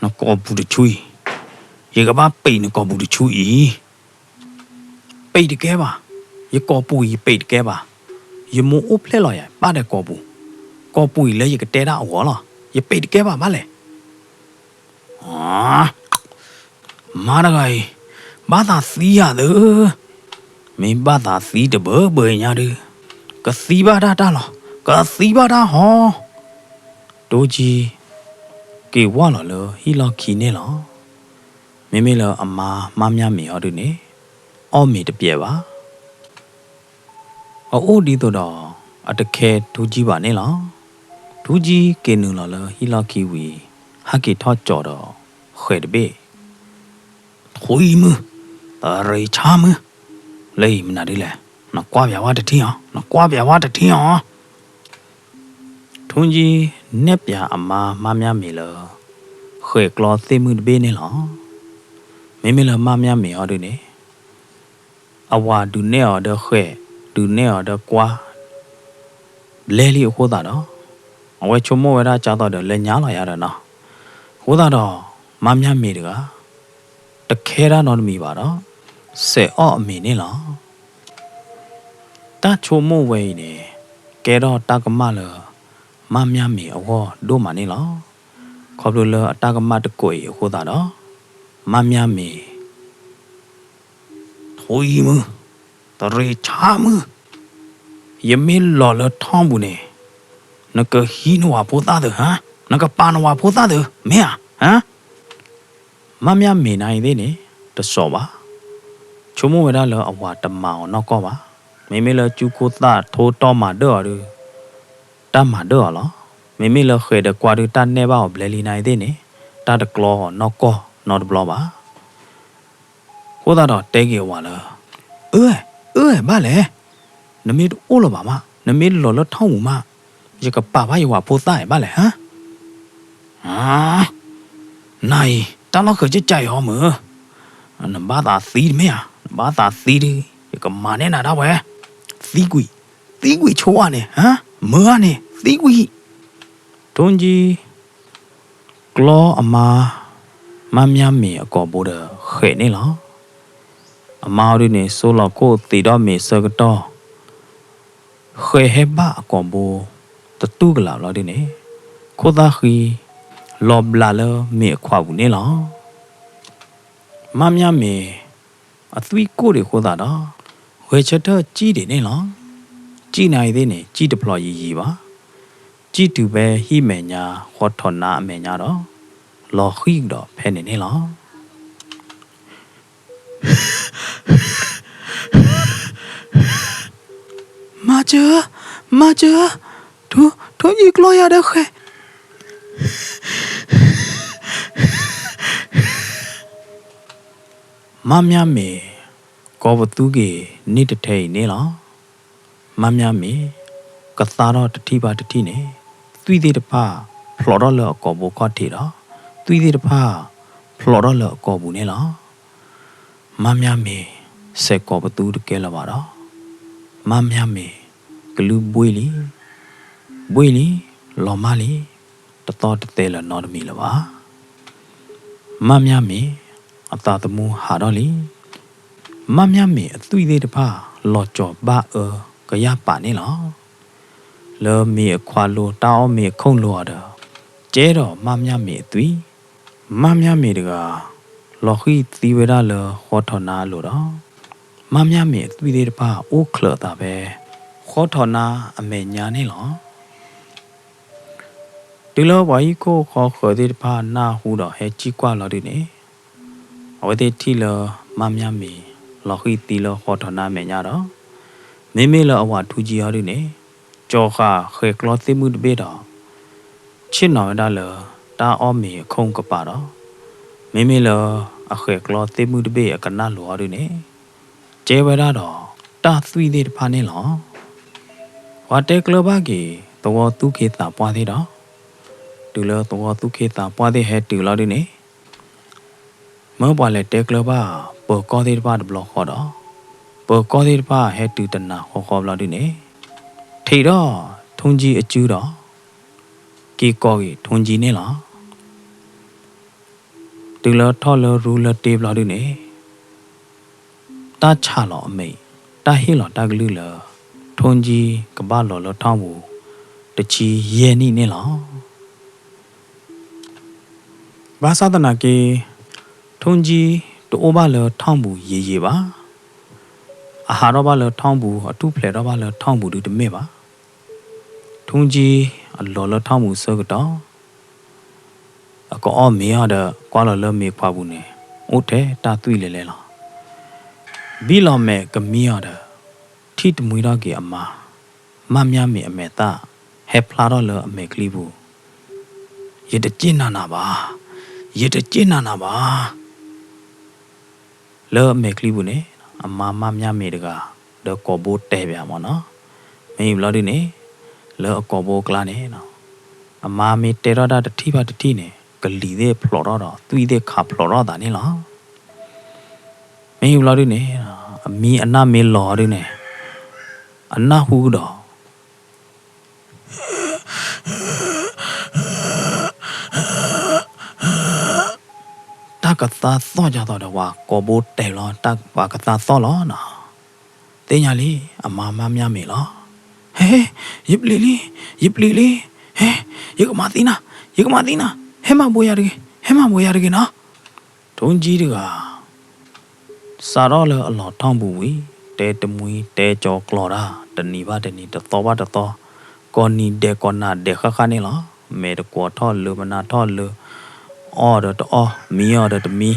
နကိာ်ပူၤတဆူအံၤ, ယကဘၣ်ပံးနကိာ်ပူၤတဆူအံၤ. ပံးတကဲဘၣ်. ယကိာ်ပူၤအံၤယပံးတကဲဘၣ်. ယမိၢ်အိၣ်ဖျဲၣ်လီၤယၤ ပၣ်ဒီးကိာ်ပူၤ, ကိာ်ပူၤအံၤလၢယကတဲဒၣ်အဂီၢ်လီၤ. ယပံးတကဲဘၣ်ဘၣ်လဲၣ်. မါတဂၤအံၤ, ဘၣ်သးသံယၤသၢ. မ့ၢ်ဘၣ်သးသံတဘၢဘၢညါဒုး, ကသံဘၣ်တၢ်တၢ်လီၤ, ကသံဘၣ်တၢ်ဟီ. ထိကံ က့ၤဝၢ်လီၤလၢဟံၣ်လီၢ်ခံန့ၣ်လီၤ. မ့မ့ၢ်လၢအမါမါမၠၢ်မ့ၤဟီဒုန့ၣ် အီၣ်မ့ၤတပျဲးဘၣ်. အအိၣ်ဒ်သိးဒီး အတခဲထိကံဘၣ်န့ၣ်လီၤ. ထိကံက့ၤနုာ်လီၤလၢဟံၣ်လီၢ်ခံဝံၤ ဟဲက့ၤထီၣ်ကၠီၤဒီးဃဲၤတဘ့ၣ်, ထွံၣ်မုၢ်, တရံးဆါမုၢ်, လၢအံၤမနုၤဒ်လဲၣ်, နကွၢ်ပၠးဝဲတထံၣ်အီၤ, နကွၢ်ပၠးဝဲတထံၣ်အီၤ. ထိကံနဲၣ်ပၠးအမါမါမၠၢ်မ့ၤလၢ ဃဲၤကျီသ့ၣ်မုၢ်တဘ့ၣ်န့ၣ်လီၤ. မ့မ့ၢ်လၢမါမၠၢ်မ့ၤဟီဒုန့ၣ် အဝၤဒုးနဲၣ်အီၤဒီးဃဲၤ, ဒုးနဲၣ်အီၤဒီးကွၢ် ဘျဲလံအဃိသတးဒီး အဝဲဆိကမိၣ်ဝဲဒၣ်ကၢ်သိးဒီးလၢညါလီၤယၤဒီးနီၤ. အဃိသတးဒီး မါမၠၢ်မ့ၤတဂၤ တခဲတၢ်နီတမံၤဘၣ်ဒီး စဲးအီၣ်အမ့ၤန့ၣ်လီၤ. တၢ်ဆိကမိၣ်ဝဲအံၤန့ၣ် ကဲထီၣ်တၢ်ကမၣ်လၢ မါမၠၢ်မ့ၤအဂီၢ်ဒိၣ်မးန့ၣ်လီၤ. ခီဖျိလၢအတၢ်ကမၣ်တကိးအံၤအဃိသတးဒီး မါမၠၢ်မ့ၤ ထွံၣ်မုၢ်, တရံးဆါမုၢ်, ယမ့ၢ်လီၤလၢထီၣ်ပူၤန့ၣ် နကဟံးနဝၤဖိသၣ်သုးဧါ, နကပာ်နဝၤဖိသၣ်သုး မ့ၢ်ဧါ, ဟါ. မါမၠၢ်မ့ၤနၤအံၤသ့ၣ်န့ၣ် တစိာ်ဘၣ်. ဆိကမိၣ်ဝဲဒၣ်လၢအဝၤတမၤအီၤနီၢ်ကီၢ်ဘၣ်. မ့မ့ၢ်လၢကၠူခိၣ်သၣ်ထိတီၢ်မၤဒၢၣ်အီၤဒီး တၢ်မၤဒၢၣ်အီၤလီၤ. မ့မ့ၢ်လၢဃဲၤဒီးကွၢ်ဒီးတၢ်နဲၣ်ဘၣ်အီၤဘျဲလံနၤအံၤသ့ၣ်န့ၣ် တၢ်တကျီအီၤနီၢ်ကီၢ်နီတဘျီဘၣ်. အဃိသတးဒီးတဲက့ၤအဝၤလၢ အၢ, အၢ, ဘၣ်လဲၣ်, နမ့ၢ်တအိၣ်လၢၤဘၣ်မး, နမ့ၢ်လီၤလၢထီၣ်ပူၤမး, ယကပာ်ဘၣ်ယဝၤဖိသၣ်အံၤဘၣ်လဲၣ်, ဟါ. နၤအံၤ တၢ်လီၢ်ဃၢၤကကၢ်အံၤအီၤမုၢ်, နဘၣ်သးသံတမ့ၢ်ဧါ, နဘၣ်သးသံဒီး ယကမၤန့ၢ်နၤဒၣ်ဝဲ, သံကွံာ်, သံကွံာ်ဆိအါန့ၣ်, မၢအါန့ၣ် သံကွံာ်. ထိကံ ကျီအမါ မါမၠၢ်မ့ၤအကိာ်ဘိဒီးဃဲၤန့ၣ်လီၤ. အမါအီၤဒုန့ၣ် စိလီၤခိၣ်သံးဒီးမ့ၤဆၢကတီၢ် ဃဲၤဟဲဘၣ်အကိာ်ဘိ တတူၢ်ကလာ်ဘျီဒုန့ၣ် ခိၣ်သၣ်ဃံ လီၤဘျးလၢမ့ၤအခွးပူၤန့ၣ်လီၤ. မါမၠၢ်မ့ၤ အသွံၣ်ကိၢ်ဒံးအဃိသတးဒီး ဂဲၤဆၢထၢၣ်စံၣ်ဒံးန့ၣ်လီၤ. စံၣ်နၤအံၤသ့ၣ်န့ၣ် စံၣ်တဖျိးယံၤယံၤဘၣ်. စံၣ်တုၤဖဲဟံၣ်မဲာ်ညါ ဃီထီၣ်နါအမဲာ်ညါဒီး လီၤဃံၤကဒီးဖဲန့ၣ်န့ၣ်လီၤ. မၤစၢၤ, မၤစၢၤ, ထိ, ထိယံၤကျီယၤဒီးဃဲၤ. မါမၠၢ်မ့ၤ ကိးပသူက့ၤန့ၢ်တထဲအံၤန့ၣ်လီၤ. မါမၠၢ်မ့ၤ ကသါထီၣ်တထံၣ်ဘၣ်တထံၣ်န့ၣ် သွံၣ်သ့ၣ်တဖၣ် ဖျိးထီၣ်လၢအကိာ်ဘိခီၣ်ထံးဒီး သွံၣ်သ့ၣ်တဖၣ် ဖျိးထီၣ်လၢအကိာ်ပူၤန့ၣ်လီၤ. မါမၠၢ်မ့ၤ စဲးကိးပသူတကဲလၢၤဘၣ်ဒီး မါမၠၢ်မ့ၤ ကလုၢ်ဘှ့ၣ်လံ, ဘှ့ၣ်လံ, လီၤမၢ်လံ, တသီၣ်တသဲလၢၤနီတမံၤလၢၤဘၣ်. မါမၠၢ်မ့ၤ အသးသမူဟးထီၣ်လံ. မါမၠၢ်မ့ၤအသွံၣ်သ့ၣ်တဖၣ် လီၤကၠီၤဘၣ်အၢကယၢ်ပာ်န့ၣ်လီၤ. လၢမ့ၤအခွါလိၤ တၢ်အီၣ်မ့ၤအခိၣ်လိၤအီၤဒီး ကဲထီၣ်မါမၠၢ်မ့ၤအသွံၣ်. မါမၠၢ်မ့ၤတဂၤ လီၤဃံၤသံဝဲဒၣ်လၢဃီထီၣ်နါအလိၤဒီး မါမၠၢ်မ့ၤအသွံၣ်သ့ၣ်တဖၣ် အိၣ်ချၢးအသးဖဲ ဃီထီၣ်နါအမဲာ်ညါန့ၣ်လီၤ. တုၤလၢပှၤဟံၣ်ခိၣ်ဃီဃၢၤသ့ၣ်တဖၣ် နၢ်ဟူဒီးဟဲစံၣ်ကွၢ်လီၤဒုန့ၣ် အဝဲသ့ၣ်ထံၣ်လၢ မါမၠၢ်မ့ၤ လီၤဃံၤသံလၢဃီထီၣ်နါအမဲာ်ညါဒီး မ့မ့ၢ်လၢအဝၤထူကၠံအီၤဒုန့ၣ် ကၠီၤဃာ်ဃဲၤကျီသ့ၣ်မုၢ်တဘ့ၣ်ဒီး ဆ့ၣ်နီၤဝဲဒၣ်လၢ တၢ်အီၣ်မ့ၤအခိၣ်ကပၤဒီး မ့မ့ၢ်လၢအဃဲၤကျီသ့ၣ်မုၢ်တဘ့ၣ်အကနၣ်လိၤအီၤဒုန့ၣ် ကဲဝဲဒၣ်ဒီး တၢ်သွံၣ်သ့ၣ်တဖၣ်န့ၣ်လီၤ. ပှၤတဲကျၢၤဘၣ်က့ၤ သဝီသူၣ်က့သးပှၢ်သ့ၣ်ဒီး တုၤလၢသဝီသူၣ်က့သးပှၢ်သ့ၣ်ဟဲတုၤလီၤဒုန့ၣ် မၢပှၤလဲၤတဲကျၢၤဘၣ် ပၢၤကီၢ်သ့ၣ်တဖၣ်တဘျီဃီဒီး ပၢၤကီၢ်သ့ၣ်တဖၣ်ဟဲတုၤတနၤဃီဃီဘျီဒုန့ၣ် ထံၣ်ဒီး ထိကၠံအစုဒီး က့ၤကိးက့ၤထိကၠံန့ၣ်လီၤ. တုၤလၢထီၣ်လၢရူလၢတ့ဘျီဒုန့ၣ် တၢ်ဆၣ်လီၤအမဲာ် တၢ်ဟ့ၣ်လီၤတၢ်ကလုၢ်လၢ ထိကၠံကဘၣ်လီၤလၢထီၣ်ပူၤ တဆံယဲၢ်နံၣ်န့ၣ်လီၤ. ဘၣ်ဆၣ်သနာ်က့ ထိကၠံတအိၣ်ဘၣ်လၢထီၣ်ပူၤယံာ်ယံာ်ဘၣ်. အဟးထီၣ်ဘၣ်လၢထီၣ်ပူၤ အထူၣ်ဖျဲးထီၣ်ဘၣ်လၢထီၣ်ပူၤဒုတမ့ၢ်ဘၣ်. ထူကၠံအလီၤလၢထီၣ်ပူၤဆၢကတီၢ် အကအီၣ်မ့ၤအီၤဒီး ကွၢ်လီၤလၢမ့ၤခွါပူၤန့ၣ် အိၣ်ထဲတၢ်သွံၣ်လဲၤလဲၤလီၤ. ဘံၣ်လီၤမဲာ်ကမံအီၤဒီး ထံၣ်တမှံထီၣ်က့ၤအမါ မၢ်မၠၣ်မ့ၤအမဲာ်သၣ် ဟဲဖျါထီၣ်လၢအမဲာ်ချံပူၤ, ယတစ့ၣ်နၤနၤဘၣ်, ယတစ့ၣ်နၤနၤဘၣ်. လၢအမဲာ်ချံပူၤန့ၣ် အမါမၢ်မၠၣ်မ့ၤတဂၤ ဒီးကိာ်ဘိတဲပၠးမ့ၢ်နီၤ. မ့ၢ်ဘျီဒုန့ၣ် လၢအကိာ်ဘိအကျါန့ၣ် အမါမ့ၢ်တဲထီၣ်တၢ်တထံၣ်ဘၣ်တထံၣ်န့ၣ် ကလံၤသ့ၣ်ဖျိးထီၣ်ဒီး သွံၣ်သ့ၣ်ခးဖျိးထီၣ်သးန့ၣ်လီၤ. မ့ၢ်ဘျီဒုန့ၣ် အမံအနၢ်မ့ၢ်လီၤဒုန့ၣ် အနၢ်ဟူကဒီး တၢ်ကသါသီၣ်ဒ်သိးဒီး ပှၤကိာ်ဘိတဲလီၤ တၢ်ပှၤကသါသီၣ်လီၤနီၤ. သ့ၣ်ညါလံ အမါမၢ်မၠၣ်မ့ၤလီၤ. ဟဲ, ယပျံၤလံ, ယပျံၤလံ, ဟဲ, ယကမၤသံနၤ, ယကမၤသံနၤ, ဟဲမၤဘိယၤတဂ့ၤ, ဟဲမၤဘိယၤတဂ့ၤနီၤ. ထူကၠံတဂၤ စးထီၣ်လၢအလီၤထီၣ်ပူၤဝံၤ တဲတမှံတဲကၠီၤကျီၤတၢ် တနံၤဘၣ်တနံၤ တသီဘၣ်တသီ, ကိးနံၤဒဲးကိးနၤဒဲးဃၣ်ဃၣ်န့ၣ်လီၤ. မဲာ်တကွီၤထီၣ်လၢ မနၤထီၣ်လၢ, အီၣ်ဒီးတအီၣ်, မံအီၤဒီးတမံ.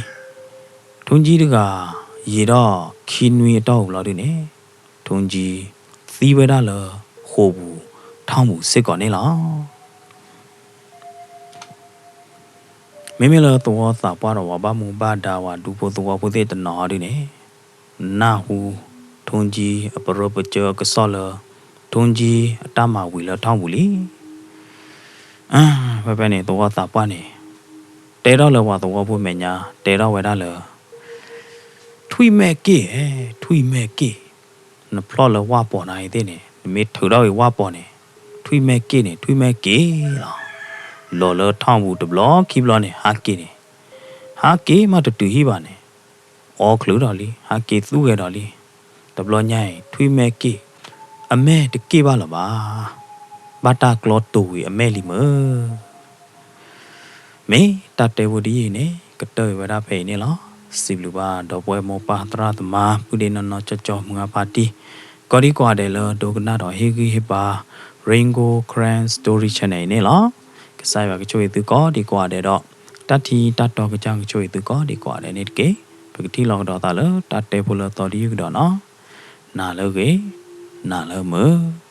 ထူကၠံတဂၤ ယံာ်ဒီးခံနွံအတီၢ်ပူၤလီၤဒုန့ၣ် ထူကၠံသံဝဲဒၣ်လၢဃိာ်ပူၤထီၣ်ပူၤစ့ၢ်ကီးန့ၣ်လီၤ. မ့မ့ၢ်လၢသဝီသးပှၢ်ဒီး ပှၤဘၣ်မူဘၣ်ဒါ ပှၤဒူဖိသဝီဖိသ့ၣ်တနီၤဒုန့ၣ် နၢ်ဟူ ထူကၠံအပရၢပကၢအကစီၣ်လၢ ထူကၠံအတၢ်မၤဝံၤလၢထီၣ်ပူၤလံ. ဖဲဖဲန့ၣ် သဝီသးပှၢ်န့ၣ် တဲထီၣ်လၢပှၤသဝီဖိမဲာ်ညါ တဲထီၣ်ဝဲဒၣ်လၢ ထွံၣ်မဲာ်က့ၣ်, ထွံၣ်မဲာ်က့ၣ်, နဖျီၣ်လၢဝၣ်ပီၤနၤအံၤသ့ၣ်န့ၣ် နမ့ၢ်ထုးထီၣ်က့ၤဝၣ်ပီၤန့ၣ် ထွံၣ်မဲာ်က့ၣ်န့ၣ် ထွံၣ်မဲာ်က့ၣ်လီၤ. လီၤလၢထီၣ်ပူၤတဘျီခံဘျီန့ၣ် ဟးက့ၤန့ၣ်, ဟးက့ၤမးတတုၤဟံၣ်ဘၣ်န့ၣ် အီချုးဒီးလံ ဟးက့ၤသူၣ်ဂဲၤဒီးလံ. တဘျီညါအံၤ ထွံၣ်မဲာ်က့ၣ်, အမဲာ်တက့ၣ်ဘၣ်လၢၤဘၣ်. ဘၣ်တၢ်ကျီတိၤဝံၤအမဲာ်လံမၢ်. မ့ၢ်တၢ်တဲဖိတယုၢ်အံၤန့ၣ် ကတၢၢ်အံၤဝဲဒၣ်ဖဲအံၤန့ၣ်လီၤ. စံးဘျုးဘၣ်ဒီပုၢ်ဝဲၢ်မိၢ်ပၢ်သရၣ်သမါ ပုၢ်ဒ့နီၢ်နီၢ်ကၠီကၠီ မုၢ်အါဖါတံၢ် ကိးဒံကိးဂၤဒဲးလၢဒိကနၣ်ဒီးဟ့ၣ်ဂံၢ်ဟ့ၣ်ဘါ Rain Gold Karen Story Channel အံၤန့ၣ်လီၤ. ကစၢ်ယွၤကဆိၣ်ဂ့ၤသုကိးဒံကိးဂၤဒဲးဒီး တၢ်ထံတၢ်တီကစၢ်ကဆိၣ်ဂ့ၤသုကိးဒံကိးဂၤဒဲးန့ၣ်တက့ၢ်. ပကထံၣ်လိာ်ကဒီးသးလၢတၢ်တဲဖိလၢအသီတယုၢ်ကဒီးနီၤ. နၤလၢအဂ့ၤ, နၤလၢမုာ်.